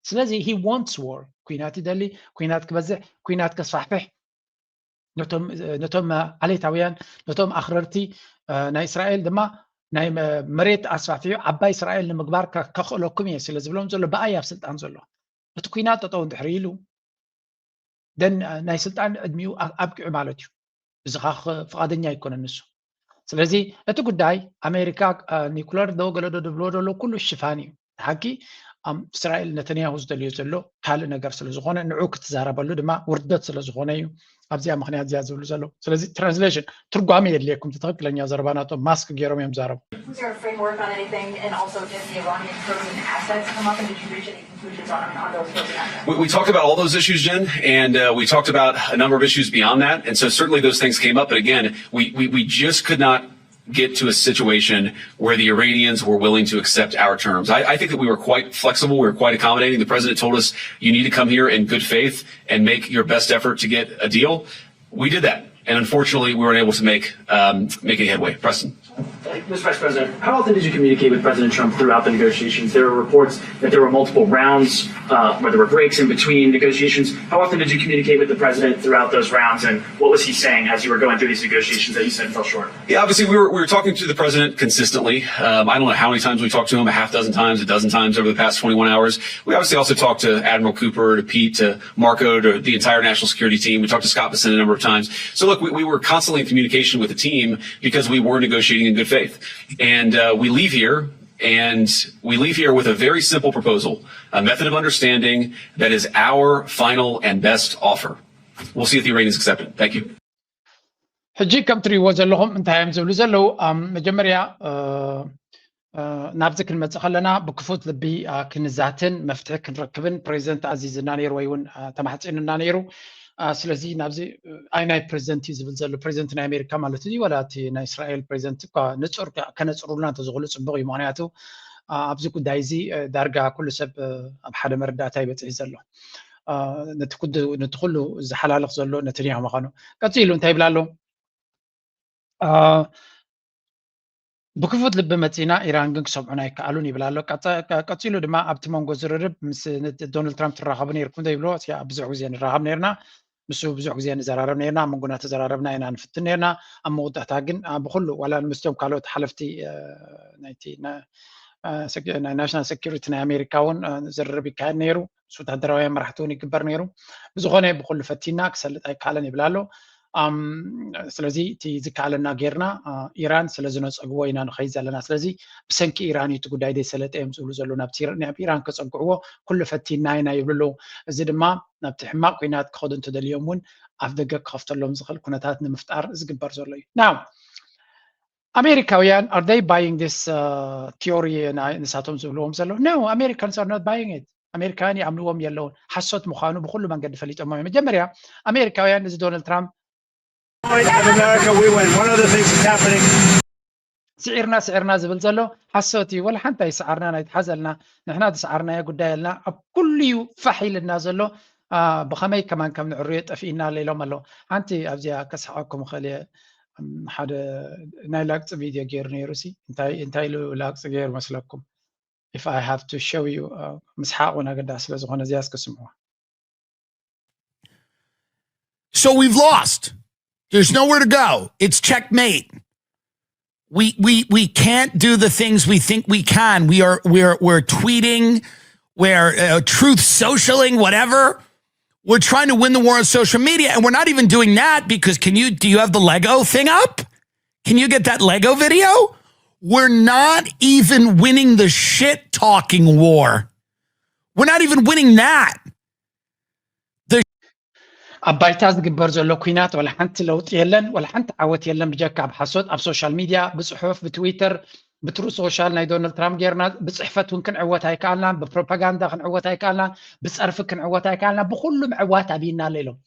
ስለዚ he wants war፣ ኩናት ይደሊ፣ ኩናት ክበዝሕ፣ ኩናት ከስፋሕፍሕ፣ ነቶም ነቶም ዓሌታውያን፣ ነቶም ኣኽረርቲ ናይ እስራኤል ድማ ናይ መሬት ኣስፋሕፊሑ ዓባይ እስራኤል ንምግባር ከኽእለኩም እየ ስለ ዝብሎም ዘሎ ብኣይ ኣብ ስልጣን ዘሎ። እቲ ኩናት ጠጠው እንድሕር ኢሉ ደን ናይ ስልጣን ዕድሚኡ ኣብቂዑ ማለት እዩ። እዚ ከዓ ፍቓደኛ ኣይኮነን ንሱ። ስለዚ እቲ ጉዳይ ኣሜሪካ ኒኩለር ዶ ገለ ዶ ድብልዎ ደሎ ኩሉ ሽፋን እዩ። ሓቂ እስራኤል ነተንያሁ ዝደልዮ ዘሎ ካልእ ነገር ስለ ዝኾነ ንዑ ክትዛረበሉ ድማ ውርደት ስለ ዝኾነ እዩ ኣብዚኣ ምክንያት እዚኣ ዝብሉ ዘለዉ። ስለዚ ትራንስሌሽን ትርጓሜ የድልየኩም፣ እቲ ትኽክለኛ ዘረባ ናቶም ማስክ ገይሮም እዮም ዝዛረቡ። Was there a framework on anything, and also did the Iranian program assets come up, and did you reach any conclusions on, on those program assets? We, we talked about all those issues, Jen, and uh, we talked about a number of issues beyond that. And so certainly those things came up. But again, we, we, we just could not get to a situation where the Iranians were willing to accept our terms. I, I think that we were quite flexible, we were quite accommodating. The president told us, "You need to come here in good faith and make your best effort to get a deal." We did that, and unfortunately, we weren't able to make um, make any headway. Preston. Mister Vice President, how often did you communicate with President Trump throughout the negotiations? There were reports that there were multiple rounds, uh, where there were breaks in between negotiations. How often did you communicate with the president throughout those rounds, and what was he saying as you were going through these negotiations that you said fell short? Yeah, obviously we were, we were talking to the president consistently. Um, I don't know how many times we talked to him, a half dozen times, a dozen times over the past twenty-one hours. We obviously also talked to Admiral Cooper, to Pete, to Marco, to the entire national security team. We talked to Scott Bessent a number of times. So look, we, we were constantly in communication with the team because we were negotiating in good faith. And uh, we leave here, and we leave here with a very simple proposal, a method of understanding that is our final and best offer. We'll see if the Iranians accept it. Thank you. ሕጂ ከም ትሪእዎ ዘለኹም እንታይ እዮም ዝብሉ ዘለዉ? መጀመርያ ናብዚ ክንመፅእ ከለና ብክፉት ልቢ ክንዛትን መፍትሒ ክንረክብን ፕሬዚደንት ኣዚዝና ነይሩ ወይ እውን ተማሕፂኑና ነይሩ። ስለዚ ናብዚ ኣይ ናይ ፕሬዚደንት እዩ ዝብል ዘሎ፣ ፕሬዚደንት ናይ ኣሜሪካ ማለት እዩ፣ ወላ እቲ ናይ እስራኤል ፕሬዚደንት እኳ ንፁር ከነፅሩልና እንተዝኽእሉ ፅቡቕ እዩ። ምክንያቱ ኣብዚ ጉዳይ እዚ ዳርጋ ኩሉ ሰብ ኣብ ሓደ መረዳእታ ይበፅሕ ዘሎ። ነቲ ኩሉ ዝሓላልኽ ዘሎ ነተንያሁ ምዃኑ። ቀፂሉ እንታይ ይብል ኣሎ? ብክፉት ልቢ መፂና፣ ኢራን ግን ክሰምዑና ኣይከኣሉን ይብል ኣሎ። ቀፂሉ ድማ ኣብቲ መንጎ ዝርርብ ምስ ዶናልድ ትራምፕ ትራኸቡ ነይርኩም ዶ ይብሎ። ብዙሕ ግዜ ንራኸብ ነርና፣ ምስ ብዙሕ ግዜ ንዘራረብ ነርና፣ ኣብ መንጎና ተዘራረብና ኢና ንፍትን ነርና። ኣብ መወዳእታ ግን ብኩሉ ዋላ ንምስቶም ካልኦት ሓለፍቲ ናይቲ ናይ ናሽናል ሴኩሪቲ ናይ ኣሜሪካ እውን ዝርርብ ይካየድ ነይሩ። ምስ ወታደራውያን መራሕቲ እውን ይግበር ነይሩ። ብዝኾነ ብኩሉ ፈቲና ክሰልጥ ኣይከኣለን ይብል ኣሎ። ስለዚ እቲ ዝከኣለና ጌርና ኢራን ስለ ዝነፀግዎ ኢና ንኸይድ ዘለና። ስለዚ ብሰንኪ ኢራን እዩ እቲ ጉዳይ ዘይሰለጠ እዮም ዝብሉ ዘለዉ። ናብ ኢራን ከፀግዕዎ ኩሉ ፈቲና ኢና ይብሉ ኣለዉ። እዚ ድማ ናብቲ ሕማቕ ኩናት ክኸዱ እንተደልዮም እውን ኣፍ ደገ ክኸፍተሎም ዝኽእል ኩነታት ንምፍጣር ዝግበር ዘሎ እዩ። ናው ኣሜሪካውያን are they buying this theory ንሳቶም ዝብልዎም ዘለዉ? No, Americans are not buying it. ኣሜሪካውያን ይኣምንዎም የለውን። ሓሶት ምዃኑ ብኩሉ መንገዲ ፈሊጦሞ እዮም። መጀመርያ ኣሜሪካውያን እዚ ዶናልድ ትራምፕ America, we win. One of the things that's happening. ስዒርና ስዒርና ዝብል ዘሎ ሓሶት እዩ። ወላ ሓንቲ ኣይሰዓርናን ኣይትሓዘልና። ንሕና ዝሰዓርናዮ ጉዳይ የልና። ኣብ ኩሉ እዩ ፋሕ ኢልና ዘሎ። ብኸመይ ከማን ከም ንዕርዮ ጠፊእና ኣሎ ኢሎም ኣለዉ። ሓንቲ ኣብዚኣ ከስሕቐኩም እኽእል እየ። ሓደ ናይ ላግፂ ቪድዮ ገይሩ ነይሩ ሲ እንታይ እንታይ ኢሉ ላግፂ ገይሩ መስለኩም? If I have to show you ምስሓቕ እውን ኣገዳሲ ስለ ዝኾነ እዚኣ እስኪ ስምዑዋ። So we've lost. There's nowhere to go. It's checkmate. We we we can't do the things we think we can. We are we're we're tweeting, we're uh, truth socialing, whatever. We're trying to win the war on social media, and we're not even doing that because can you do you have the Lego thing up? Can you get that Lego video? We're not even winning the shit talking war. We're not even winning that. ኣብ ባይታ ዝግበር ዘሎ ኩናት ወላ ሓንቲ ለውጢ የለን፣ ወላ ሓንቲ ዓወት የለን ብጀካ ኣብ ሓሶት ኣብ ሶሻል ሚድያ ብፅሑፍ ብትዊተር ብትሩ ሶሻል ናይ ዶናልድ ትራምፕ ጌርና ብፅሕፈት እውን ክንዕወት ኣይከኣልናን፣ ብፕሮፓጋንዳ ክንዕወት ኣይከኣልናን፣ ብፀርፊ ክንዕወት ኣይከኣልናን፣ ብኩሉ ምዕዋት ኣብይና ኣሎ ኢሎም።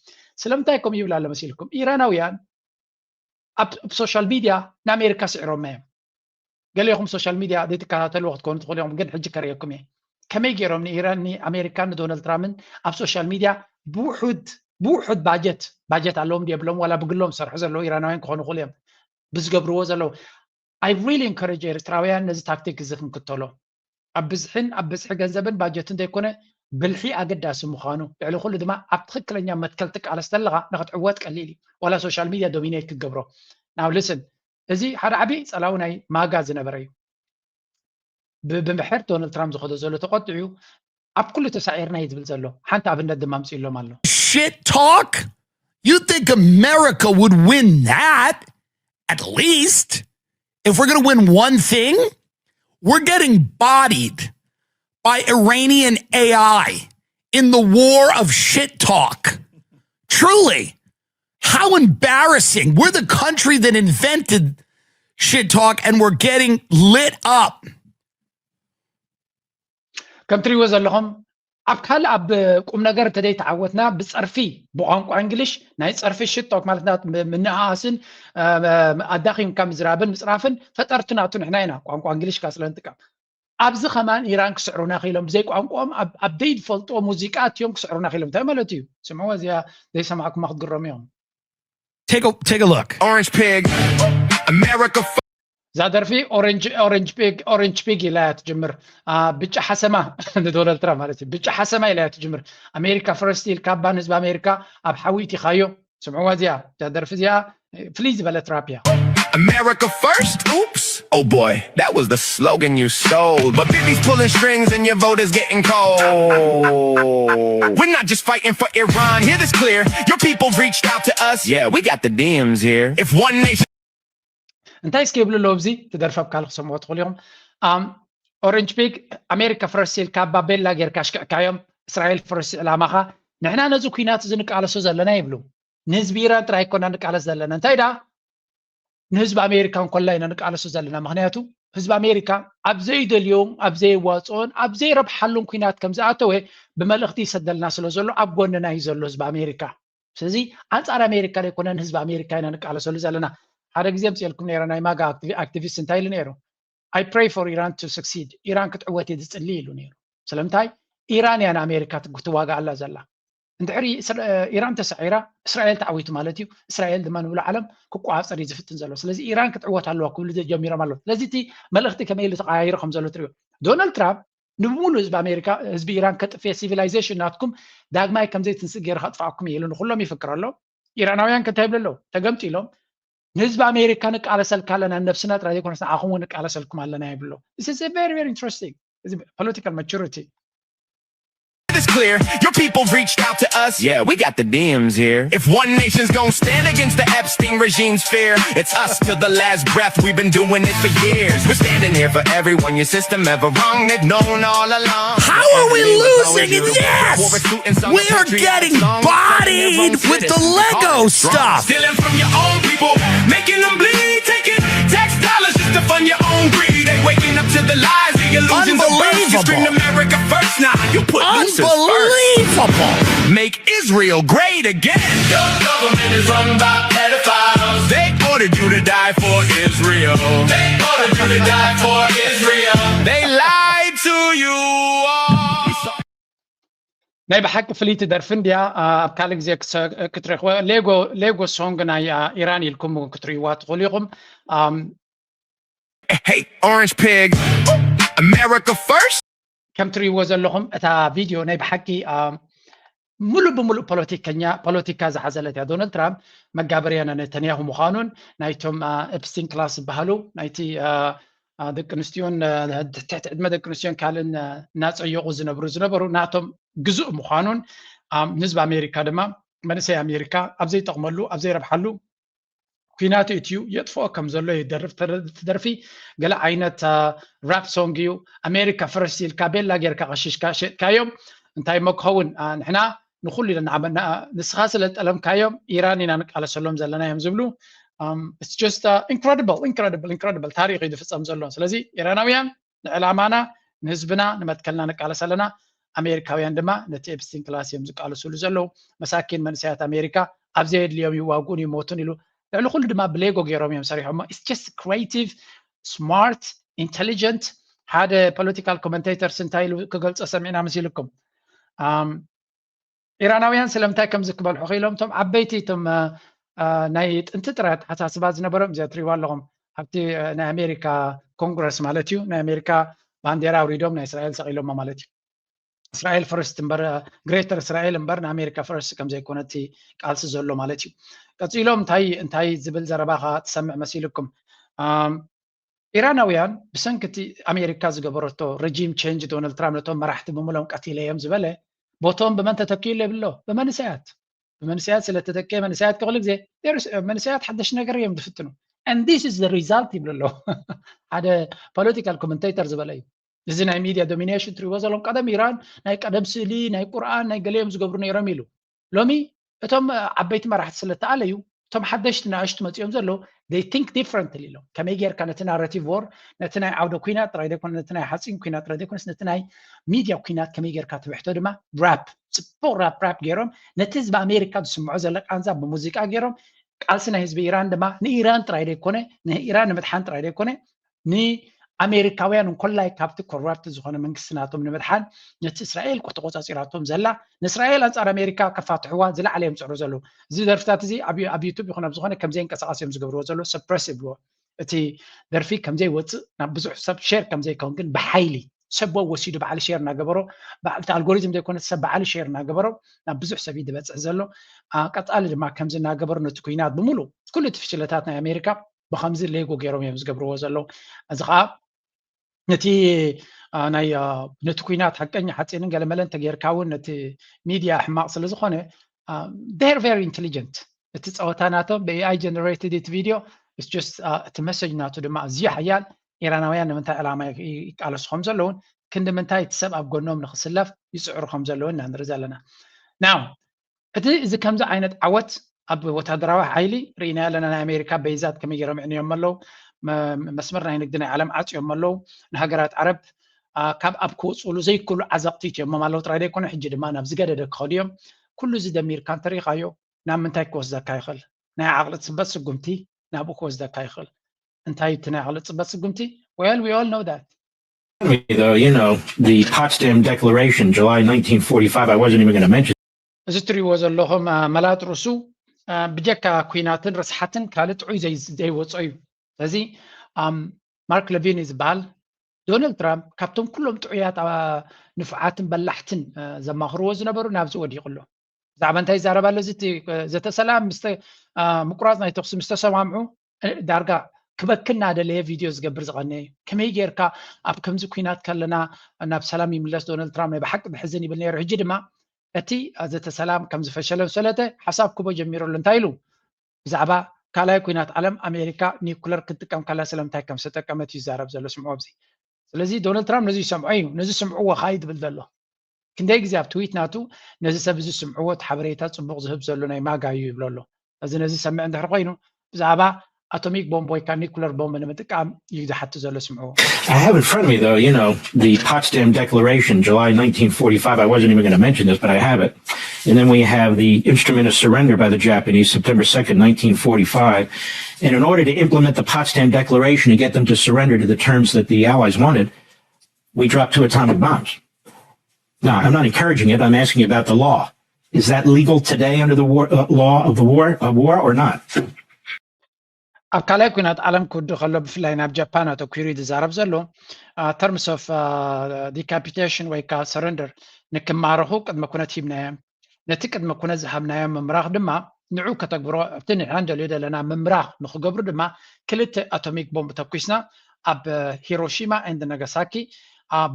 ስለምንታይ ከምኡ ይብል ኣሎ መሲልኩም? ኢራናውያን ኣብ ሶሻል ሚድያ ንኣሜሪካ ስዒሮማ እዮም። ገሊኹም ሶሻል ሚድያ ዘይትከታተልዎ ክትኮኑ ትኽእሉ ኢኹም፣ ግን ሕጂ ከርእየኩም እየ ከመይ ገይሮም ንኢራን፣ ንኣሜሪካን ንዶናልድ ትራምፕን ኣብ ሶሻል ሚድያ ብውሑድ ብውሑድ ባጀት፣ ባጀት ኣለዎም ድየብሎም ዋላ ብግሎም ዝሰርሑ ዘለዉ ኢራናውያን ክኾኑ ይኽእሉ እዮም ብዝገብርዎ ዘለዉ። I really encourage ኤርትራውያን ነዚ ታክቲክ እዚ ክንክተሎ፣ ኣብ ብዝሕን ኣብ ብዝሒ ገንዘብን ባጀትን ዘይኮነ ብልሒ ኣገዳሲ ምዃኑ፣ ልዕሊ ኩሉ ድማ ኣብ ትኽክለኛ መትከል ትቃለስ ዘለኻ ንክትዕወት ቀሊል እዩ፣ ዋላ ሶሻል ሚድያ ዶሚኔት ክትገብሮ። Now listen፣ እዚ ሓደ ዓብዪ ጸላዊ ናይ ማጋ ዝነበረ እዩ። ብ- ብምሕር ዶናልድ ትራምፕ ዝኸዶ ዘሎ ተቆጢዑ ኣብ ኩሉ ተሳዒርና እዩ ዝብል ዘሎ። ሓንቲ ኣብነት ድማ ኣምፅእሎም ኣሎ። Shit talk? You think America would win that? At least, if we're going to win one thing, we're getting bodied by Iranian A I in the war of shit talk. Truly, how embarrassing. We're the country that invented shit talk and we're getting lit up. ከም ትሪእዎ ዘለኹም ኣብ ካልእ ኣብ ቁም ነገር እንተዘይተዓወትና ብፀርፊ ብቋንቋ እንግሊሽ ናይ ፀርፊ ሽቶክ ማለት ምንእኣስን ኣዳኺምካ ምዝራብን ምፅራፍን ፈጠርቲ ናቱ ንሕና ኢና ቋንቋ እንግሊሽ ካስለ ንጥቀም። ኣብዚ ከማን ኢራን ክስዕሩና ክኢሎም ብዘይ ቋንቋኦም ኣብ ዘይፈልጦ ሙዚቃ ኣትዮም ክስዕሩና ክኢሎም እንታይ ማለት እዩ? ስምዕዋ እዚኣ ዘይሰማዕኩማ ክትግረሙ እዮም። Take a take a look. Orange pig, America. እዛ ደርፊ ኦሬንጅ ኦሬንጅ ፒግ ኦሬንጅ ፒግ ኢላ እያ ትጅምር። ብጫ ሓሰማ ንዶናልድ ትራምፕ ማለት እዩ። ብጫ ሓሰማ ኢላ እያ ትጅምር። ኣሜሪካ ፈርስት ኢልካ ባ ንህዝቢ ኣሜሪካ ኣብ ሓዊ እቲኻዮ። ስምዕዋ እዚኣ እዛ ደርፊ እዚኣ ፍልይ ዝበለ ትራፕ እያ። America first? Oops. Oh boy, that was the slogan you sold. But Bibi's pulling strings and your vote is getting cold. We're not just fighting for Iran. Hear this clear. Your people reached out to us. Yeah, we got the D Ms here. If one nation እንታይ እስኪ ይብሉ ኣለዉ ኣብዚ ትደርፊ ኣብ ካልእ ክሰምዑ ትኽእሉ ኢኹም። ኦሬንጅ ፒግ ኣሜሪካ ፈረስ ኢልካ ባቤላ ጌርካ ኣሽክዕካዮም። እስራኤል ፈረስ ዕላማኻ። ንሕና ነዚ ኩናት እዚ ንቃለሶ ዘለና ይብሉ። ንህዝቢ ኢራን ጥራይ ኮና ንቃለስ ዘለና እንታይ ደኣ ንህዝቢ ኣሜሪካ እንኮላ ኢና ንቃለሶ ዘለና። ምክንያቱ ህዝቢ ኣሜሪካ ኣብ ዘይደልዮን ኣብ ዘየዋፅኦን ኣብ ዘይረብሓሉን ኩናት ከም ዝኣተወ ብመልእክቲ ይሰደልና ስለ ዘሎ ኣብ ጎንና እዩ ዘሎ ህዝቢ ኣሜሪካ። ስለዚ ኣንፃር ኣሜሪካ ዘይኮነ ንህዝቢ ኣሜሪካ ኢና ንቃለሰሉ ዘለና። ሓደ ግዜ ምፅኤልኩም ነረ ናይ ማጋ ኣክቲቪስት እንታይ ኢሉ ነይሩ? I pray for Iran to succeed. ኢራን ክትዕወት እየ ዝፅሊ ኢሉ ነይሩ። ስለምንታይ? ኢራን እያ ንኣሜሪካ ክትዋጋኣላ ዘላ። እንድሕሪ ኢራን ተሳዒራ እስራኤል ተዓዊቱ ማለት እዩ። እስራኤል ድማ ንብሎ ዓለም ክቆፃፀር እዩ ዝፍትን ዘሎ። ስለዚ ኢራን ክትዕወት ኣለዋ ክብሉ ጀሚሮም ኣለዉ። ስለዚ እቲ መልእክቲ ከመይ ኢሉ ተቀያይሩ ከም ዘሎ ትሪኦ። ዶናልድ ትራምፕ ንብሙሉ ህዝቢ ኣሜሪካ ህዝቢ ኢራን ከጥፍየ ሲቪላይዜሽን ናትኩም ዳግማይ ከምዘይ ትንስእ ገይረ ከጥፋኣኩም እየ ኢሉ ንኩሎም ይፍክር ኣሎ። ኢራናውያን ከ እንታይ ይብሉ ኣለዉ? ተገምጢሎም ንህዝቢ ኣሜሪካ ንቃለሰልካ ኣለና፣ ነብስና ጥራይ ዘይኮነስ ንዓኹም እውን ንቃለሰልኩም ኣለና ይብሉ። This is a very, very interesting. እዚ political maturity. It's clear, your people reached out to us. Yeah, we got the D Ms here. If one nation's gonna stand against the Epstein regime's fear, it's us till the last breath. We've been doing it for years. We're standing here for everyone. Your system ever wrong? They've known all along. How are we losing? Yes! We are getting bodied with the Lego stuff. Stealing from your own people, making them bleed, taking tax dollars just to fund your own greed. They waking up to the lies, the illusions of birth. You scream America first now. You put Lucifer first. Unbelievable. Make Israel great again. Your government is run by pedophiles. They ordered you to die for Israel. They ordered you to die for Israel. They lied to you all. ናይ ብሓቂ ፍልይቲ ደርፊ እንድያ። ኣብ ካልእ ግዜ ክትረኽቦ ሌጎ ሌጎ ሶንግ ናይ ኢራን ኢልኩም ክትርእይዋ ትኽእሉ ኢኹም። Hey, orange pig. America first. ከም ትርእይዎ ዘለኹም እታ ቪድዮ ናይ ብሓቂ ሙሉእ ብሙሉእ ፖለቲከኛ ፖለቲካ ዝሓዘለት እያ። ዶናልድ ትራምፕ መጋበርያ ነተንያሁ ምዃኑን ናይቶም ኤፕስቲን ክላስ ዝበሃሉ ናይቲ ደቂ ኣንስትዮን ትሕቲ ዕድመ ደቂ ኣንስትዮን ካልእን እናፀየቑ ዝነብሩ ዝነበሩ ናቶም ግዙእ ምዃኑን ንህዝቢ ኣሜሪካ ድማ መንእሰይ ኣሜሪካ ኣብ ዘይጠቕመሉ ኣብ ዘይረብሓሉ ኩናት እትዩ የጥፍኦ ከም ዘሎ ይደርፍ ትደርፊ ገለ ዓይነት ራፕ ሶንግ እዩ። ኣሜሪካ ፈረስ ኢልካ ቤላ ጌርካ ቀሽሽካ ሸጥካዮም እንታይ እሞ ክኸውን ንሕና ንኩሉ ኢና ንዓመና ንስኻ ስለ ዝጠለምካዮም ኢራን ኢና ንቃለሰሎም ዘለና እዮም ዝብሉ። It's just incredible incredible incredible ታሪክ እዩ ዝፍፀም ዘሎ። ስለዚ ኢራናውያን ንዕላማና ንህዝብና ንመትከልና ንቃለስ ኣለና። ኣሜሪካውያን ድማ ነቲ ኤፕስቲን ክላስ እዮም ዝቃለስሉ ዘለዉ። መሳኪን መንእሰያት ኣሜሪካ ኣብ ዘየድልዮም ይዋግኡን ይሞቱን ኢሉ ልዕሊ ኩሉ ድማ ብሌጎ ገይሮም እዮም ሰሪሖሞ። It's just creative smart intelligent ሓደ political commentators እንታይ ኢሉ ክገልጾ ሰሚዕና መሲልኩም? ኢራናውያን ስለምንታይ ከምዚ ክበልሑ ክኢሎም? እቶም ዓበይቲ እቶም ናይ ጥንቲ ጥራይ ኣተሓሳስባ ዝነበሮም እዚ ትሪእዋ ኣለኹም ኣብቲ ናይ ኣሜሪካ ኮንግረስ ማለት እዩ። ናይ ኣሜሪካ ባንዴራ ኣውሪዶም ናይ እስራኤል ሰቒሎሞ ማለት እዩ። እስራኤል ፈርስት እምበር፣ ግሬተር እስራኤል እምበር ንኣሜሪካ ፈርስት ከም ዘይኮነ እቲ ቃልሲ ዘሎ ማለት እዩ። ቀጺሎም እንታይ እንታይ ዝብል ዘረባ ከ ትሰምዕ መሲልኩም? ኢራናውያን ብሰንኪ እቲ ኣሜሪካ ዝገበረቶ ረጂም ቸንጅ ዶናልድ ትራምፕ ነቶም መራሕቲ ብምሎም ቀቲለ እዮም ዝበለ ቦቶም ብመን ተተኪኡ ይብሎ? ብመንእሰያት። ብመንእሰያት ስለ ተተኪኤ መንእሰያት ክኽሉ ግዜ መንእሰያት ሓደሽ ነገር እዮም ዝፍትኑ። And this is the result ይብሉ ኣለዉ ሓደ ፖለቲካል ኮመንቴተር ዝበለ እዩ። እዚ ናይ ሚድያ ዶሚኔሽን ትሪእዎ ዘለኹም ቀደም ኢራን ናይ ቀደም ስእሊ ናይ ቁርኣን ናይ ገለ እዮም ዝገብሩ ነይሮም ኢሉ። ሎሚ እቶም ዓበይቲ መራሕቲ ስለ ተኣለዩ እቶም ሓደሽቲ ንኣሽቱ መፂኦም ዘለዉ they think differently ኢሎም ከመይ ጌርካ ነቲ ናራቲቭ ዎር ነቲ ናይ ዓውደ ኩናት ጥራይ ዘይኮነ ነቲ ናይ ሓፂን ኩናት ጥራይ ዘይኮነስ ነቲ ናይ ሚድያ ኩናት ከመይ ጌርካ ትብሕቶ ድማ ራፕ ፅቡቅ ራፕ ራፕ ገይሮም ነቲ ህዝቢ ኣሜሪካ ዝስምዖ ዘሎ ቃንዛ ብሙዚቃ ገይሮም ቃልሲ ናይ ህዝቢ ኢራን ድማ ንኢራን ጥራይ ዘይኮነ ንኢራን ንምድሓን ጥራይ ዘይኮነ ንኣሜሪካውያን እንኮላይ ካብቲ ኮራፕት ዝኾነ መንግስቲ ናቶም ንምድሓን ነቲ እስራኤል ተቆፃፂራቶም ዘላ ንእስራኤል ኣንፃር ኣሜሪካ ከፋትሕዋ ዝለዓለ እዮም ዝፅዕሩ ዘለዉ። እዚ ደርፍታት እዚ ኣብ ዩቱብ ይኹን ኣብ ዝኾነ ከምዘይንቀሳቀስ እዮም ዝገብርዎ ዘለዉ ሰፕረስ ይብልዎ። እቲ ደርፊ ከምዘይወፅእ ናብ ብዙሕ ሰብ ሼር ከምዘይከውን ግን ብሓይሊ ሰብ ወሲዱ ባዕሉ ሼር እናገበሮ ባዕልቲ ኣልጎሪዝም ዘይኮነ ሰብ ባዕሉ ሼር እናገበሮ ናብ ብዙሕ ሰብ እዩ ዝበፅሕ ዘሎ። ቀፃሊ ድማ ከምዚ እናገበሩ ነቲ ኩናት ብምሉ ኩሉ እቲ ፍሽለታት ናይ ኣሜሪካ ብከምዚ ሌጎ ገይሮም እዮም ዝገብርዎ ዘለዉ። እዚ ከዓ ነቲ ናይ ነቲ ኩናት ሓቀኛ ሓፂንን ገለመለን ተጌርካ እውን ነቲ ሚድያ ሕማቕ ስለ ዝኾነ they're very intelligent። እቲ ፀወታ ናቶም ብኤኣይ generated እቲ ቪድዮ just እቲ መሰጅ ናቱ ድማ ኣዝዩ ሓያል ኢራናውያን ንምንታይ ዕላማ ይቃለሱ ከም ዘለውን ክንዲ ምንታይ እቲ ሰብ ኣብ ጎኖም ንክስለፍ ይፅዕሩ ከም ዘለውን ኢና ንርኢ ዘለና። ናው እቲ እዚ ከምዚ ዓይነት ዓወት ኣብ ወታደራዊ ሓይሊ ርኢና ኣለና። ናይ ኣሜሪካ በይዛት ከመይ ገይሮም ዕንዮም ኣለዉ። መስመር ናይ ንግዲ ናይ ዓለም ዓፅዮም ኣለዉ። ንሃገራት ዓረብ ካብ ኣብ ክወፅሉ ዘይክሉ ዓዘቕቲ እትዮሞም ኣለዉ ጥራይ ዘይኮነ ሕጂ ድማ ናብ ዝገደደ ክኸዱ እዮም። ኩሉ እዚ ደሚርካ እንተሪኢኻዮ ናብ ምንታይ ክወስደካ ይኽእል? ናይ ዓቕሊ ፅበት ስጉምቲ ናብኡ ክወስደካ ይኽእል። እንታይ እቲ ናይ ዓቕሊ ፅበት ስጉምቲ? Well, we all know that. Though, you know, the Potsdam Declaration, July nineteen forty-five, I wasn't even going to mention. እዚ እትሪእዎ ዘለኹም መላጥ ርእሱ ብጀካ ኩናትን ርስሓትን ካልእ ጥዑይ ዘይወፆ እዩ። ስለዚ ማርክ ለቪን እዩ ዝበሃል። ዶናልድ ትራምፕ ካብቶም ኩሎም ጥዑያት ንፉዓትን በላሕትን ዘማኽርዎ ዝነበሩ ናብዚ ወዲቑ ኣሎ። ብዛዕባ እንታይ ይዛረብ ኣሎ? እዚ ዘተሰላም ምቁራፅ ናይ ተኩሲ ምስ ተሰማምዑ ዳርጋ ክበክና ደለየ ቪድዮ ዝገብር ዝቐነ እዩ። ከመይ ጌርካ ኣብ ከምዚ ኩናት ከለና ናብ ሰላም ይምለስ ዶናልድ ትራምፕ ናይ ብሓቂ ብሕዝን ይብል ነይሩ። ሕጂ ድማ እቲ ዘተ ሰላም ከም ዝፈሸለ ዝፈለጠ ሓሳብ ክቦ ጀሚሩ ኣሎ። እንታይ ኢሉ? ብዛዕባ ካልኣይ ኩናት ዓለም ኣሜሪካ ኒኩለር ክትጥቀም ከላ ስለምንታይ ከም ዝተጠቀመት እዩ ዝዛረብ ዘሎ። ስምዑ ኣብዚ። ስለዚ ዶናልድ ትራምፕ ነዚ ይሰምዖ እዩ። ነዚ ስምዕዎ ኸኣ እዩ ዝብል ዘሎ። ክንደይ ግዜ ኣብ ትዊት ናቱ ነዚ ሰብ እዚ ስምዕዎ እቲ ሓበሬታ ጽቡቕ ዝህብ ዘሎ ናይ ማጋ እዩ ይብሎ ኣሎ። እዚ ነዚ ዝሰምዕ እንድሕር ኮይኑ ብዛዕባ ኣቶሚክ ቦምብ ወይ ከዓ ኒኩለር ቦምብ ንምጥቃም እዩ ዝሓቱ ዘሎ ስምዕዎ። I have in front of me, though, you know, the Potsdam Declaration, July nineteen forty-five. I wasn't even going to mention this, but I have it. And then we have the instrument of surrender by the Japanese, September second, nineteen forty-five. And in order to implement the Potsdam Declaration and get them to surrender to the terms that the Allies wanted, we dropped two atomic bombs. Now, I'm not encouraging it. I'm asking about the law. Is that legal today under the war, uh, law of the war, of war or not? ኣብ ካልኣይ ኩናት ዓለም ክውድእ ከሎ ብፍላይ ናብ ጃፓን ኣተኲሩ እዩ ዝዛረብ ዘሎ። ተርምስ ኦፍ ዲካፒቴሽን ወይ ከዓ ሰረንደር ንክማረኹ ቅድመ ኩነት ሂብናዮም። ነቲ ቅድመ ኩነት ዝሃብናዮም ምምራኽ ድማ ንዑ ከተግብሮ ኣብቲ ንሕና ንደልዮ ዘለና ምምራኽ ንክገብሩ ድማ ክልተ ኣቶሚክ ቦምብ ተኩስና ኣብ ሂሮሺማ ኤንድ ናጋሳኪ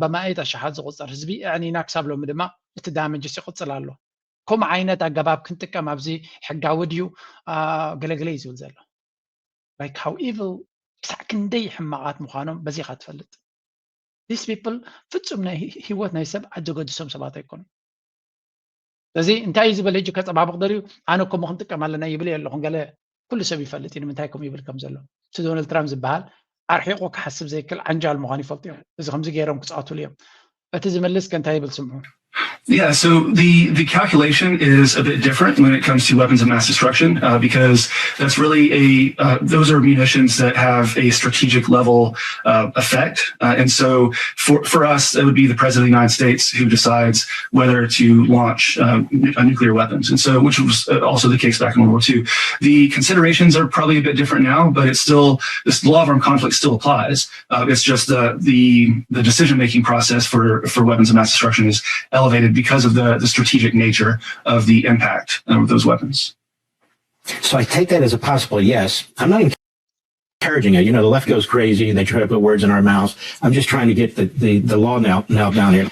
በማእት ኣሽሓት ዝቁፀር ህዝቢ ኣዕኒና ክሳብ ሎሚ ድማ እቲ ዳመጅስ ይቅፅል ኣሎ። ከምኡ ዓይነት ኣገባብ ክንጥቀም ኣብዚ ሕጋዊ ድዩ ገለግለ እዩ ዝብል ዘሎ። Like how evil ክሳዕ ክንደይ ሕማቓት ምዃኖም በዚኻ ትፈልጥ። These people ፍጹም ናይ ህይወት ናይ ሰብ ኣጀገድሶም ሰባት ኣይኮኑን። ስለዚ እንታይ እዩ ዝብል ሕጂ ከፀባብቕ ደልዩ ኣነ ከምኡ ክንጥቀም ኣለና ይብል ኣለኹም ገለ ኩሉ ሰብ ይፈልጥ እዩ ንምንታይ ከምኡ ይብል ከም ዘሎ። እቲ ዶናልድ ትራምፕ ዝበሃል ኣርሒቑ ክሓስብ ዘይክእል ዓንጃል ምዃኑ ይፈልጡ እዮም። እዚ ከምዚ ገይሮም ክፃወትሉ እዮም። እቲ ዝምልስ ከ እንታይ ይብል ስምዑ። Yeah, so the, the calculation is a bit different when it comes to weapons of mass destruction uh, because that's really a uh, those are munitions that have a strategic level uh, effect, uh, and so for for us, it would be the president of the United States who decides whether to launch uh, nuclear weapons, and so which was uh, also the case back in World War Two. The considerations are probably a bit different now, but it's still this law of armed conflict still applies. Uh, it's just the the the decision making process for for weapons of mass destruction is elevated because of the the strategic nature of the impact of those weapons. So I take that as a possible yes. I'm not encouraging it. You know, the left goes crazy and they try to put words in our mouths. I'm just trying to get the, the, the law now, now down here.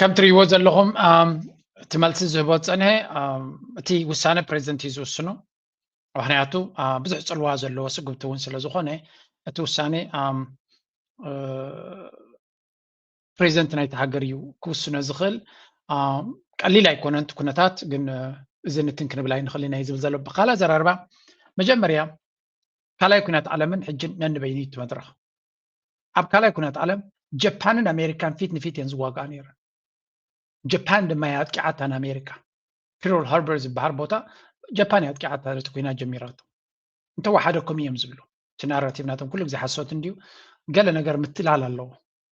ከም ትርእይዎ ዘለኹም እቲ መልሲ ዝህቦ ዝፀንሐ እቲ ውሳነ ፕሬዚደንት እዩ ዝውስኖ። ምክንያቱ ብዙሕ ፅልዋ ዘለዎ ስግብቲ እውን ስለዝኾነ እቲ ውሳኔ ፕሬዚደንት ናይቲ ሃገር እዩ ክውስኖ ዝኽእል። ቀሊል ኣይኮነን እቲ ኩነታት፣ ግን እዚ ንትን ክንብል ኣይንኽእል ኢና እዩ ዝብል ዘሎ። ብካልእ ኣዘራርባ መጀመርያ ካልኣይ ኩናት ዓለምን ሕጅን ነንበይኑ እዩ እቲ መድረኽ። ኣብ ካልኣይ ኩናት ዓለም ጃፓንን ኣሜሪካን ፊት ንፊት እየን ዝዋግኣ ነይረን። ጃፓን ድማ እያ ኣጥቂዓታ ንኣሜሪካ። ፒርል ሃርበር ዝበሃል ቦታ ጃፓን እያ ኣጥቂዓታ ነቲ ኩናት ጀሚራቶ። እንተወሓደኩም እዮም ዝብሉ። እቲ ናራቲቭ ናቶም ኩሉ ግዜ ሓሶት እንድዩ። ገለ ነገር ምትላል ኣለዎ።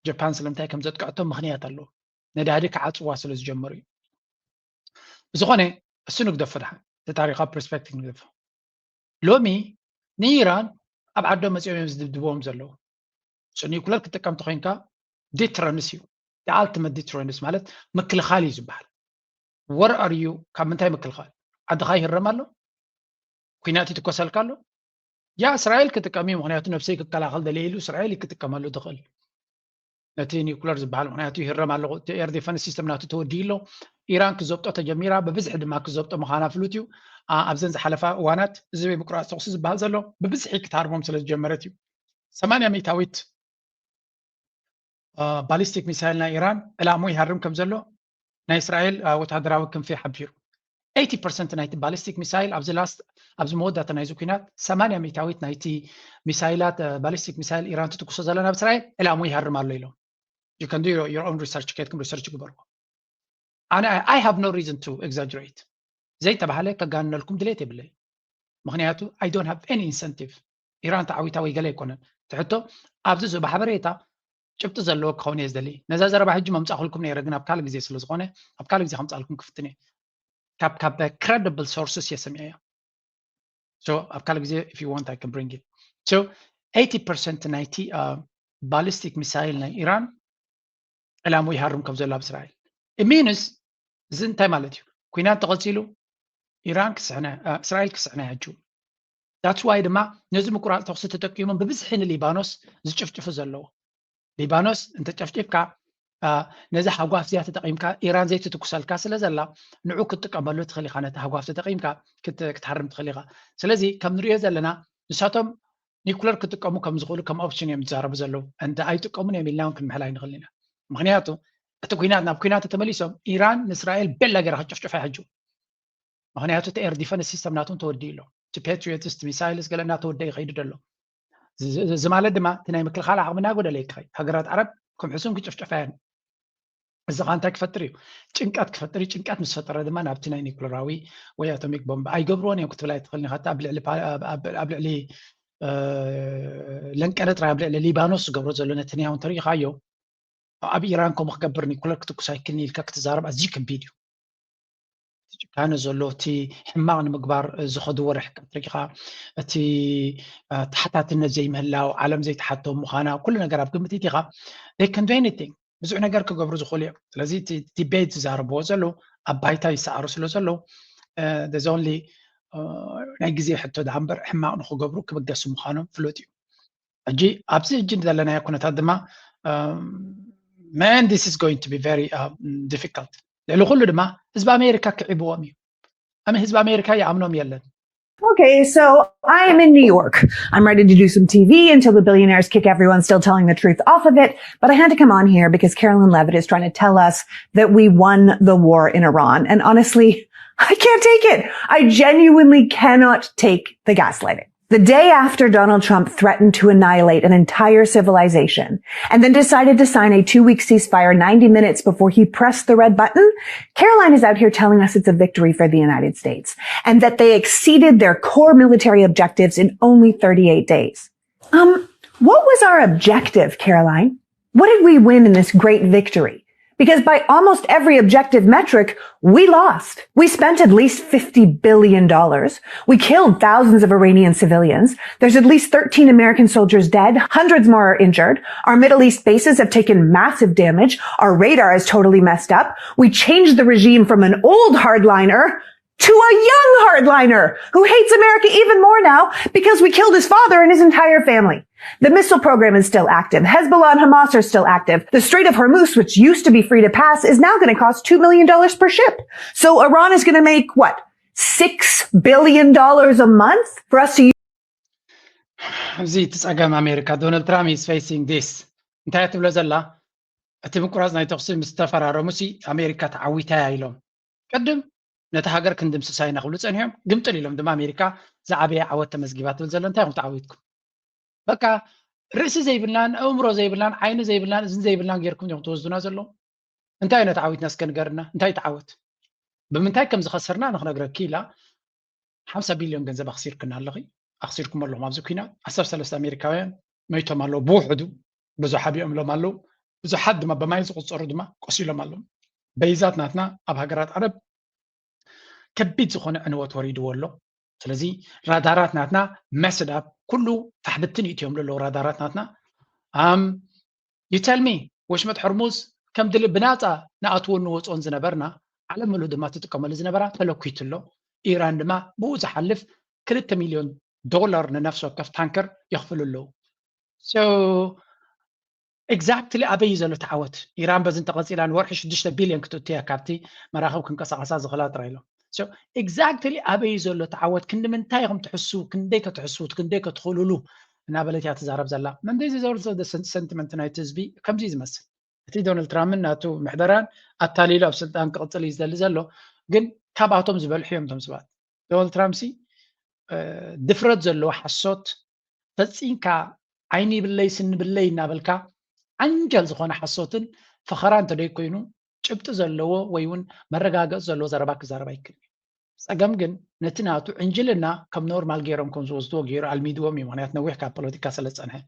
ጃፓን ስለምንታይ ከም ዘጥቅዐቶ ምኽንያት ኣለዎ። ነዳዲ ክዓፅዋ ስለ ዝጀመሩ እዩ። ብዝኾነ እሱ ንግደፎ ድሓን እቲ ታሪኻዊ ፐርስፔክቲቭ ንግደፎ። ሎሚ ንኢራን ኣብ ዓዶም መፂኦም እዮም ዝድብድብዎም ዘለዉ። ኒኩለር ክትጥቀም ተኮይንካ ዲትረንስ እዩ። ኣልቲመት ዲትረንስ ማለት ምክልኻል እዩ ዝበሃል። ወር ኣር ዩ ካብ ምንታይ ምክልኻል? ዓድኻ ይህረም ኣሎ፣ ኩናት ይትኮሰልካ ኣሎ። ያ እስራኤል ክጥቀም እዩ፣ ምክንያቱ ነብሰይ ክከላኸል ደልየ ኢሉ እስራኤል ክጥቀመሉ ትኽእል ነቲ ኒኩለር ዝበሃል፣ ምክንያቱ ይህረም ኣለኹ። እቲ ኤር ዲፈንስ ሲስተም ናቱ ተወዲኡ ኣሎ። ኢራን ክዘብጦ ተጀሚራ፣ ብብዝሒ ድማ ክዘብጦ ምዃና ፍሉጥ እዩ። ኣብዘን ዝሓለፋ እዋናት እዚ ምቁራፅ ተኩሲ ዝበሃል ዘሎ ብብዝሒ ክትሃርሞም ስለ ዝጀመረት እዩ። ሰማንያ ሚእታዊት ባሊስቲክ ሚሳይል ናይ ኢራን ዕላሙ ይሃርም ከም ዘሎ ናይ እስራኤል ወታደራዊ ክንፊ ሓቢሩ። ኤይቲ ፐርሰንት ናይቲ ባሊስቲክ ሚሳይል ኣብዚ ላስት ኣብዚ መወዳእታ ናይዚ ኩናት ሰማንያ ሚእታዊት ናይቲ ሚሳይላት ባሊስቲክ ሚሳይል ኢራን ትትኩሶ ዘላ ናብ እስራኤል ዕላሙ ይሃርም ኣሎ ኢሎም። You can do your own research፣ ከይድኩም ሪሰርች ግበርዎ። ኣነ I have no reason to exaggerate። ዘይተባህለ ከጋንነልኩም ድሌት የብለይ። ምክንያቱ I don't have any incentive። ኢራን ተዓዊታ ወይ ገለ ኣይኮነን። ትሕቶ ኣብዚ ዞባ ሓበሬታ ጭብጢ ዘለዎ ክኸውን እየ ዝደሊ። ነዛ ዘረባ ሕጂ መምፃእኩልኩም ነይረ፣ ግን ኣብ ካልእ ግዜ ስለ ዝኾነ ኣብ ካልእ ግዜ ከምፃልኩም ክፍትን እየ። ካብ ካብ ክረዲብል ሶርስስ እየ ሰሚዐያ። So ኣብ ካልእ ግዜ if you want I can bring it። So ኤይቲ ፐርሰንት ናይቲ ባሊስቲክ ሚሳይል ናይ ኢራን ዕላሙ ይሃርም ከም ዘሎ ኣብ እስራኤል። It means እዚ እንታይ ማለት እዩ? ኩናት ተቐፂሉ ኢራን ክስሕነ እስራኤል ክስሕነ ሕጂ። That's why ድማ ነዚ ምቁራፅ ተኩሲ ተጠቂሞም ብብዝሒ ንሊባኖስ ዝጭፍጭፉ ዘለዎ። ሊባኖስ እንተጨፍጭፍካ ነዚ ሃጓፍ እዚኣ ተጠቂምካ ኢራን ዘይትትኩሰልካ ስለ ዘላ ንዑ ክትጥቀመሉ ትኽእል ኢኻ። ነቲ ሃጓፍ ተጠቂምካ ክትሃርም ትኽእል ኢኻ። ስለዚ ከም ንሪኦ ዘለና ንሳቶም ኒኩለር ክጥቀሙ ከም ዝኽእሉ ከም ኦፕሽን እዮም ዝዛረቡ ዘለዉ። እንተ ኣይጥቀሙን እዮም ኢልና እውን ክንምሕል ኣይንኽእል ኢና። ምክንያቱ እቲ ኩናት ናብ ኩናት ተመሊሶም ኢራን ንእስራኤል ቤላ ገይራ ክትጭፍጭፋ ሕጂ። ምክንያቱ እቲ ኤር ዲፈንስ ሲስተም ናቶም ተወዲኡ ኣሎ። እቲ ፓትሪዮትስ ሚሳይልስ ገለ እናተወደ ይኸይዱ ደሎ። እዚ ማለት ድማ እቲ ናይ ምክልኻል ዓቕሚ እናጎደለ ይከኸይ። ሃገራት ዓረብ ከም ሕሱም ክጭፍጨፋ እየን። እዚ ኸ እንታይ ክፈጥር እዩ? ጭንቀት ክፈጥር እዩ። ጭንቀት ምስ ፈጠረ ድማ ናብቲ ናይ ኒኩለራዊ ወይ ኣቶሚክ ቦምብ ኣይገብርዎን እዮም ክትብል ኣይትኽእልን ኢኻ። ኣብ ልዕሊ ለንቀነ ጥራይ ኣብ ልዕሊ ሊባኖስ ዝገብሮ ዘሎ ነተንያሁ እንተሪኢኻዮ ኣብ ኢራን ከምኡ ክገብር ኒኩለር ክትኩስ ኣይክልን ኢልካ ክትዛረብ ኣዝዩ ከቢድ እዩ። እቲ ጭካነ ዘሎ እቲ ሕማቕ ንምግባር ዝኸድዎ ርሕቀት ርኢኻ እቲ ተሓታትነት ዘይምህላው ዓለም ዘይተሓቶም ምዃና ኩሉ ነገር ኣብ ግምት ኢኻ። They can do anything። ብዙሕ ነገር ክገብሩ ዝኽእሉ እዮም። ስለዚ እቲ ዲቤት ዝዛረብዎ ዘለዉ ኣብ ባይታ ይሰኣሩ ስለ ዘለዉ there's only ናይ ግዜ ሕቶ ደኣ እምበር ሕማቕ ንኽገብሩ ክብገሱ ምዃኖም ፍሉጥ እዩ። ሕጂ ኣብዚ ሕጂ ዘለናዮ ኩነታት ድማ man this is going to be very difficult። ልዕሊ ኩሉ ድማ ህዝቢ ኣሜሪካ ክዒብዎም እዩ። ኣነ ህዝቢ ኣሜሪካ ይኣምኖም የለን። Okay, so I am in New York. I'm ready to do some T V until the billionaires kick everyone still telling the truth off of it. But I had to come on here because Carolyn Leavitt is trying to tell us that we won the war in Iran. And honestly, I can't take it. I genuinely cannot take the gaslighting. The day after Donald Trump threatened to annihilate an entire civilization and then decided to sign a two week ceasefire ninety minutes before he pressed the red button, Caroline is out here telling us it's a victory for the United States and that they exceeded their core military objectives in only thirty-eight days. Um, what was our objective, Caroline? What did we win in this great victory? Because by almost every objective metric, we lost. We spent at least fifty billion dollars. We killed thousands of Iranian civilians. There's at least thirteen American soldiers dead. Hundreds more are injured. Our Middle East bases have taken massive damage. Our radar is totally messed up. We changed the regime from an old hardliner to a young hardliner who hates America even more now because we killed his father and his entire family. The missile program is still active. Hezbollah and Hamas are still active. The Strait of Hormuz, which used to be free to pass, is now going to cost two million dollars per ship. So Iran is going to make what? Six billion dollars a month for us to use. እዚ እቲ ጸገም ኣሜሪካ ዶናልድ ትራምፕ is facing this እንታይ ትብሎ ዘላ እቲ ምቁራጽ ናይ ተኩሲ ምስ ተፈራረሙ ሲ ኣሜሪካ ተዓዊታ እያ ኢሎም ቅድም ነቲ ሃገር ክንድምስሳ ኢና ክብሉ ጸኒሖም ግምጥል ኢሎም ድማ ኣሜሪካ ዝዓበየ ዓወት ተመዝጊባ ትብል ዘሎ እንታይ ኢኹም ተዓዊትኩም በቃ ርእሲ ዘይብልናን ኣእምሮ ዘይብልናን ዓይኒ ዘይብልናን እዝን ዘይብልናን ጌርኩም ዲኹም ትወስዱና ዘለኹም እንታይ እዩ ነቲ ዓዊትና እስከ ንገርና እንታይ ተዓወት ብምንታይ ከም ዝኸሰርና ንክነግረኪ ኢላ ሓምሳ ቢልዮን ገንዘብ ኣኽሲርክና ኣለኺ ኣኽሲርኩም ኣለኹም ኣብዚ ኩናት ዓሰርተ ሰለስተ ኣሜሪካውያን መይቶም ኣለዉ ብውሕዱ ብዙሕ ኣቢኦምሎም ኣለዉ ብዙሓት ድማ ብማይ ዝቁፀሩ ድማ ቆሲሎም ኣለዉ በይዛት ናትና ኣብ ሃገራት ዓረብ ከቢድ ዝኾነ ዕንወት ወሪድዎ ኣሎ ስለዚ ራዳራት ናትና መስድ ኣብ ኩሉ ታሕብትን ይእትዮም ዘለዉ ራዳራት ናትና ኣም you tell me ወሽመጥ ሕርሙዝ ከም ድሊ ብናፃ ንኣትዎን ንወፅኦን ዝነበርና ዓለም ምሉእ ድማ ትጥቀመሉ ዝነበራ ተለኲቱ ኣሎ ኢራን ድማ ብኡ ዝሓልፍ ክልተ ሚልዮን ዶላር ንነፍሲ ወከፍ ታንከር የኽፍሉ ኣለዉ so exactly ኣበይ እዩ ዘሎ ተዓወት ኢራን በዚ እንተቐፂላ ንወርሒ ሽዱሽተ ቢልዮን ክትእቱ እያ ካብቲ መራኽብ ክንቀሳቐሳ ዝኽእላ ጥራይ ኢሎም so exactly ኣበይ እዩ ዘሎ ተዓወት ክንዲ ምንታይ ኢኹም ትሕስው ክንደይ ከትሕስው ክንደይ ከትኽእሉሉ እናበለት እያ ትዛረብ ዘላ መንደይ ዝዘርዘ sentiment ናይቲ ህዝቢ ከምዚ እዩ ዝመስል እቲ ዶናልድ ትራምፕን ናቱ ምሕደራን ኣታሊሉ ኣብ ስልጣን ክቕፅል እዩ ዝደሊ ዘሎ ግን ካብኣቶም ዝበልሑ እዮም እቶም ሰባት ዶናልድ ትራምፕ ሲ ድፍረት ዘለዎ ሓሶት ፈፂምካ ዓይኒ ይብለይ ስኒ ይብለይ እናበልካ ዓንጀል ዝኾነ ሓሶትን ፈኸራ እንተደይ ኮይኑ ጭብጢ ዘለዎ ወይ እውን መረጋገፂ ዘለዎ ዘረባ ክዛረብ ኣይክእል ጸገም ግን ነቲ ናቱ ዕንጅልና ከም ኖርማል ገይሮም ከም ዝወስድዎ ገይሩ ኣልሚድዎም እዩ ምክንያት ነዊሕ ካብ ፖለቲካ ስለ ዝፀንሐ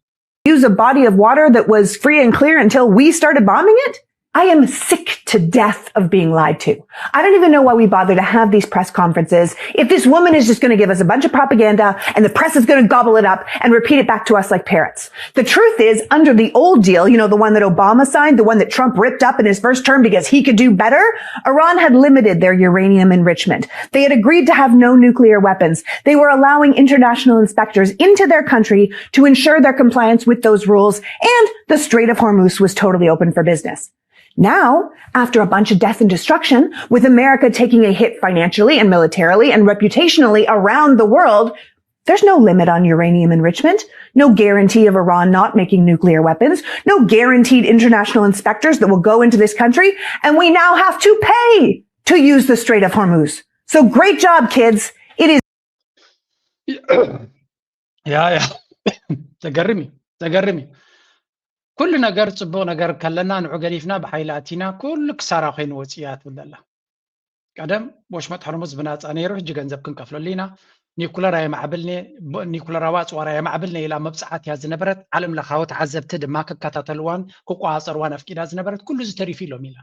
use a body of water that was free and clear until we started bombing it? I am sick to death of being lied to. I don't even know why we bother to have these press conferences if this woman is just going to give us a bunch of propaganda and the press is going to gobble it up and repeat it back to us like parrots. The truth is, under the old deal, you know, the one that Obama signed, the one that Trump ripped up in his first term because he could do better, Iran had limited their uranium enrichment. They had agreed to have no nuclear weapons. They were allowing international inspectors into their country to ensure their compliance with those rules, and the Strait of Hormuz was totally open for business. Now, after a bunch of death and destruction, with America taking a hit financially and militarily and reputationally around the world, there's no limit on uranium enrichment, no guarantee of Iran not making nuclear weapons, no guarantee of international inspectors that will go into this country, and we now have to pay to use the Strait of Hormuz. So great job, kids. It is ያ ያ ተገርም እዩ ተገርም እዩ ኩሉ ነገር ፅቡቅ ነገር ከለና ንዑ ገዲፍና ብሓይሊ ኣቲና ኩሉ ክሳራ ኮይኑ ወፅያ ትብል ዘላ ቀደም ወሽመጥ ሕርሙዝ ብናፃ ነይሩ ሕጂ ገንዘብ ክንከፍለሉ ኢና ኒኩለር ኣየማዕብል ኒኩለራዊ ኣፅዋር ኣየማዕብል ኢላ መብፃዓት እያ ዝነበረት ዓለም ለካዊ ተዓዘብቲ ድማ ክከታተልዋን ክቆፃፀርዋን ኣፍቂዳ ዝነበረት ኩሉ እዚ ተሪፉ ኢሎም ኢላ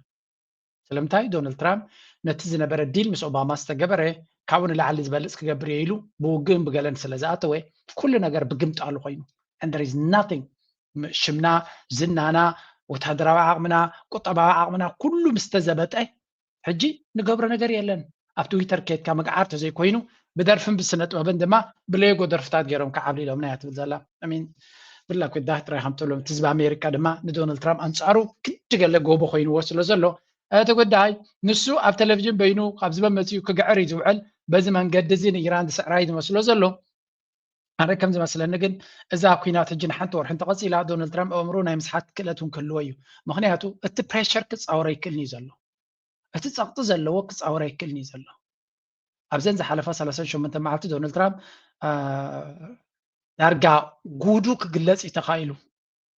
ስለምንታይ ዶናልድ ትራምፕ ነቲ ዝነበረ ዲል ምስ ኦባማ ዝተገበረ ካብኡ ንላዕሊ ዝበልፅ ክገብር እየ ኢሉ ብውግእን ብገለን ስለ ዝኣተወ ኩሉ ነገር ብግምጣሉ ኮይኑ and there is nothing ሽምና ዝናና ወታደራዊ ዓቕምና ቁጠባዊ ዓቕምና ኩሉ ምስ ተዘበጠ ሕጂ ንገብሮ ነገር የለን ኣብ ትዊተር ከድካ ምግዓር ተዘይኮይኑ ብደርፍን ብስነ ጥበብን ድማ ብለየጎ ደርፍታት ገይሮም ክዓብሊሎምና እያ ትብል ዘላ ብላ ኩዳ ጥራይ ከም ትብሎም ህዝቢ ኣሜሪካ ድማ ንዶናልድ ትራምፕ ኣንፃሩ ክንዲ ገለ ጎቦ ኮይንዎ ስለ ዘሎ እቲ ጉዳይ ንሱ ኣብ ቴሌቪዥን በይኑ ካብ ዝበብ መፂኡ ክግዕር እዩ ዝውዕል በዚ መንገዲ እዚ ንኢራን ዝስዕራ እዩ ዝመስሎ ዘሎ ኣነ ከም ዝመስለኒ ግን እዛ ኩናት ሕጂ ንሓንቲ ወርሒ እንተቐፂላ ዶናልድ ትራምፕ ኣእምሮ ናይ ምስሓት ክእለት እውን ክህልዎ እዩ ምክንያቱ እቲ ፕሬሸር ክፃወሮ ይክእልኒ እዩ ዘሎ እቲ ፀቕጢ ዘለዎ ክፃወሮ ይክእልኒ እዩ ዘሎ ኣብዘን ዝሓለፋ ሰላሳን ሸሞንተ መዓልቲ ዶናልድ ትራምፕ ዳርጋ ጉዱ ክግለጽ እዩ ተኻኢሉ።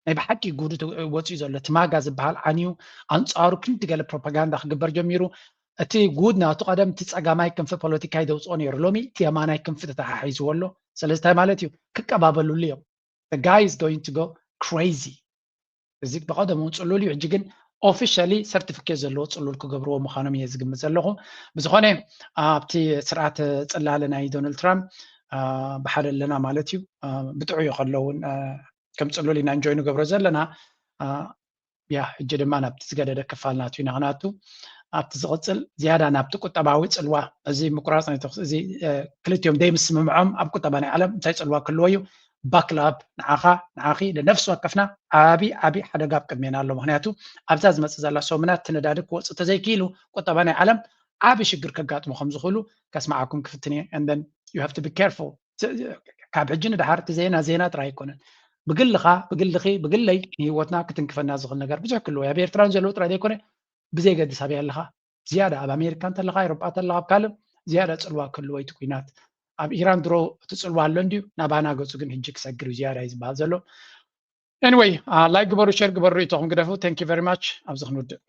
ናይ ብሓቂ ጉዱ ወፂኡ ዘሎ እቲ ማጋ ዝበሃል ዓንዩ ኣንፃሩ ክንዲ ገለ ፕሮፓጋንዳ ክግበር ጀሚሩ። እቲ ጉድ ናቱ ቀደም እቲ ፀጋማይ ክንፊ ፖለቲካይ ዘውፅኦ ነይሩ፣ ሎሚ እቲ የማናይ ክንፊ ተተሓሒዝዎ ኣሎ። ስለዚ እንታይ ማለት እዩ? ክቀባበሉሉ እዮም። The guy is going to go crazy። እዚ ብቐደሙ ፅሉል እዩ። ሕጂ ግን ኦፊሻሊ ሰርቲፊኬት ዘለዎ ፅሉል ክገብርዎ ምዃኖም እየ ዝግምት ዘለኹ። ብዝኾነ ኣብቲ ስርዓት ፅላለ ናይ ዶናልድ ትራምፕ ብሓደ ኣለና ማለት እዩ። ብጥዑዩ ከለውን ከም ፅሉል ኢና እንጆይ ንገብሮ ዘለና። ያ ሕጂ ድማ ናብቲ ዝገደደ ክፋል ናቱ ኢና ክናቱ ኣብቲ ዝቕፅል ዝያዳ ናብቲ ቁጠባዊ ፅልዋ፣ እዚ ምቁራፅ ናይ ተኩስ፣ እዚ ክልቲኦም ደይምስምምዖም ኣብ ቁጠባ ናይ ዓለም እንታይ ፅልዋ ክህልዎ እዩ? ባክል ኣፕ ንዓኻ ንዓኺ ንነፍሲ ወከፍና ዓቢ ዓቢ ሓደጋ ኣብ ቅድሜና ኣሎ። ምክንያቱ ኣብዛ ዝመፅእ ዘላ ሰሙናት እቲ ነዳዲ ክወፅእ ተዘይክኢሉ ቁጠባ ናይ ዓለም ዓቢ ሽግር ከጋጥሞ ከም ዝኽእሉ ከስምዓኩም ክፍትን እየ። And then you have to be careful። ካብ ሕጂ ንድሓር እቲ ዜና ዜና ጥራይ ኣይኮነን። ብግልኻ ብግልኺ ብግለይ ንህይወትና ክትንክፈና ዝኽእል ነገር ብዙሕ ክህልዎ እዩ። ኣብ ኤርትራን ዘለዎ ጥራይ ዘይኮነ ብዘይገድስ ኣበይ ኣለኻ ዝያዳ ኣብ ኣሜሪካ እንተለኻ፣ ኤሮጳ እንተለኻ፣ ኣብ ካልእ ዝያዳ ፅልዋ ክህልዎ እቲ ኩናት። ኣብ ኢራን ድሮ እቲ ፅልዋ ኣሎ እንድዩ፣ ናባና ገፁ ግን ሕጂ ክሰግር እዩ ዝያዳ እዩ ዝበሃል ዘሎ። Anyway ላይክ ግበሩ፣ ሼር ግበሩ፣ ርእይቶኹም ግደፉ። Thank you very much። ኣብዚ ክንውድእ።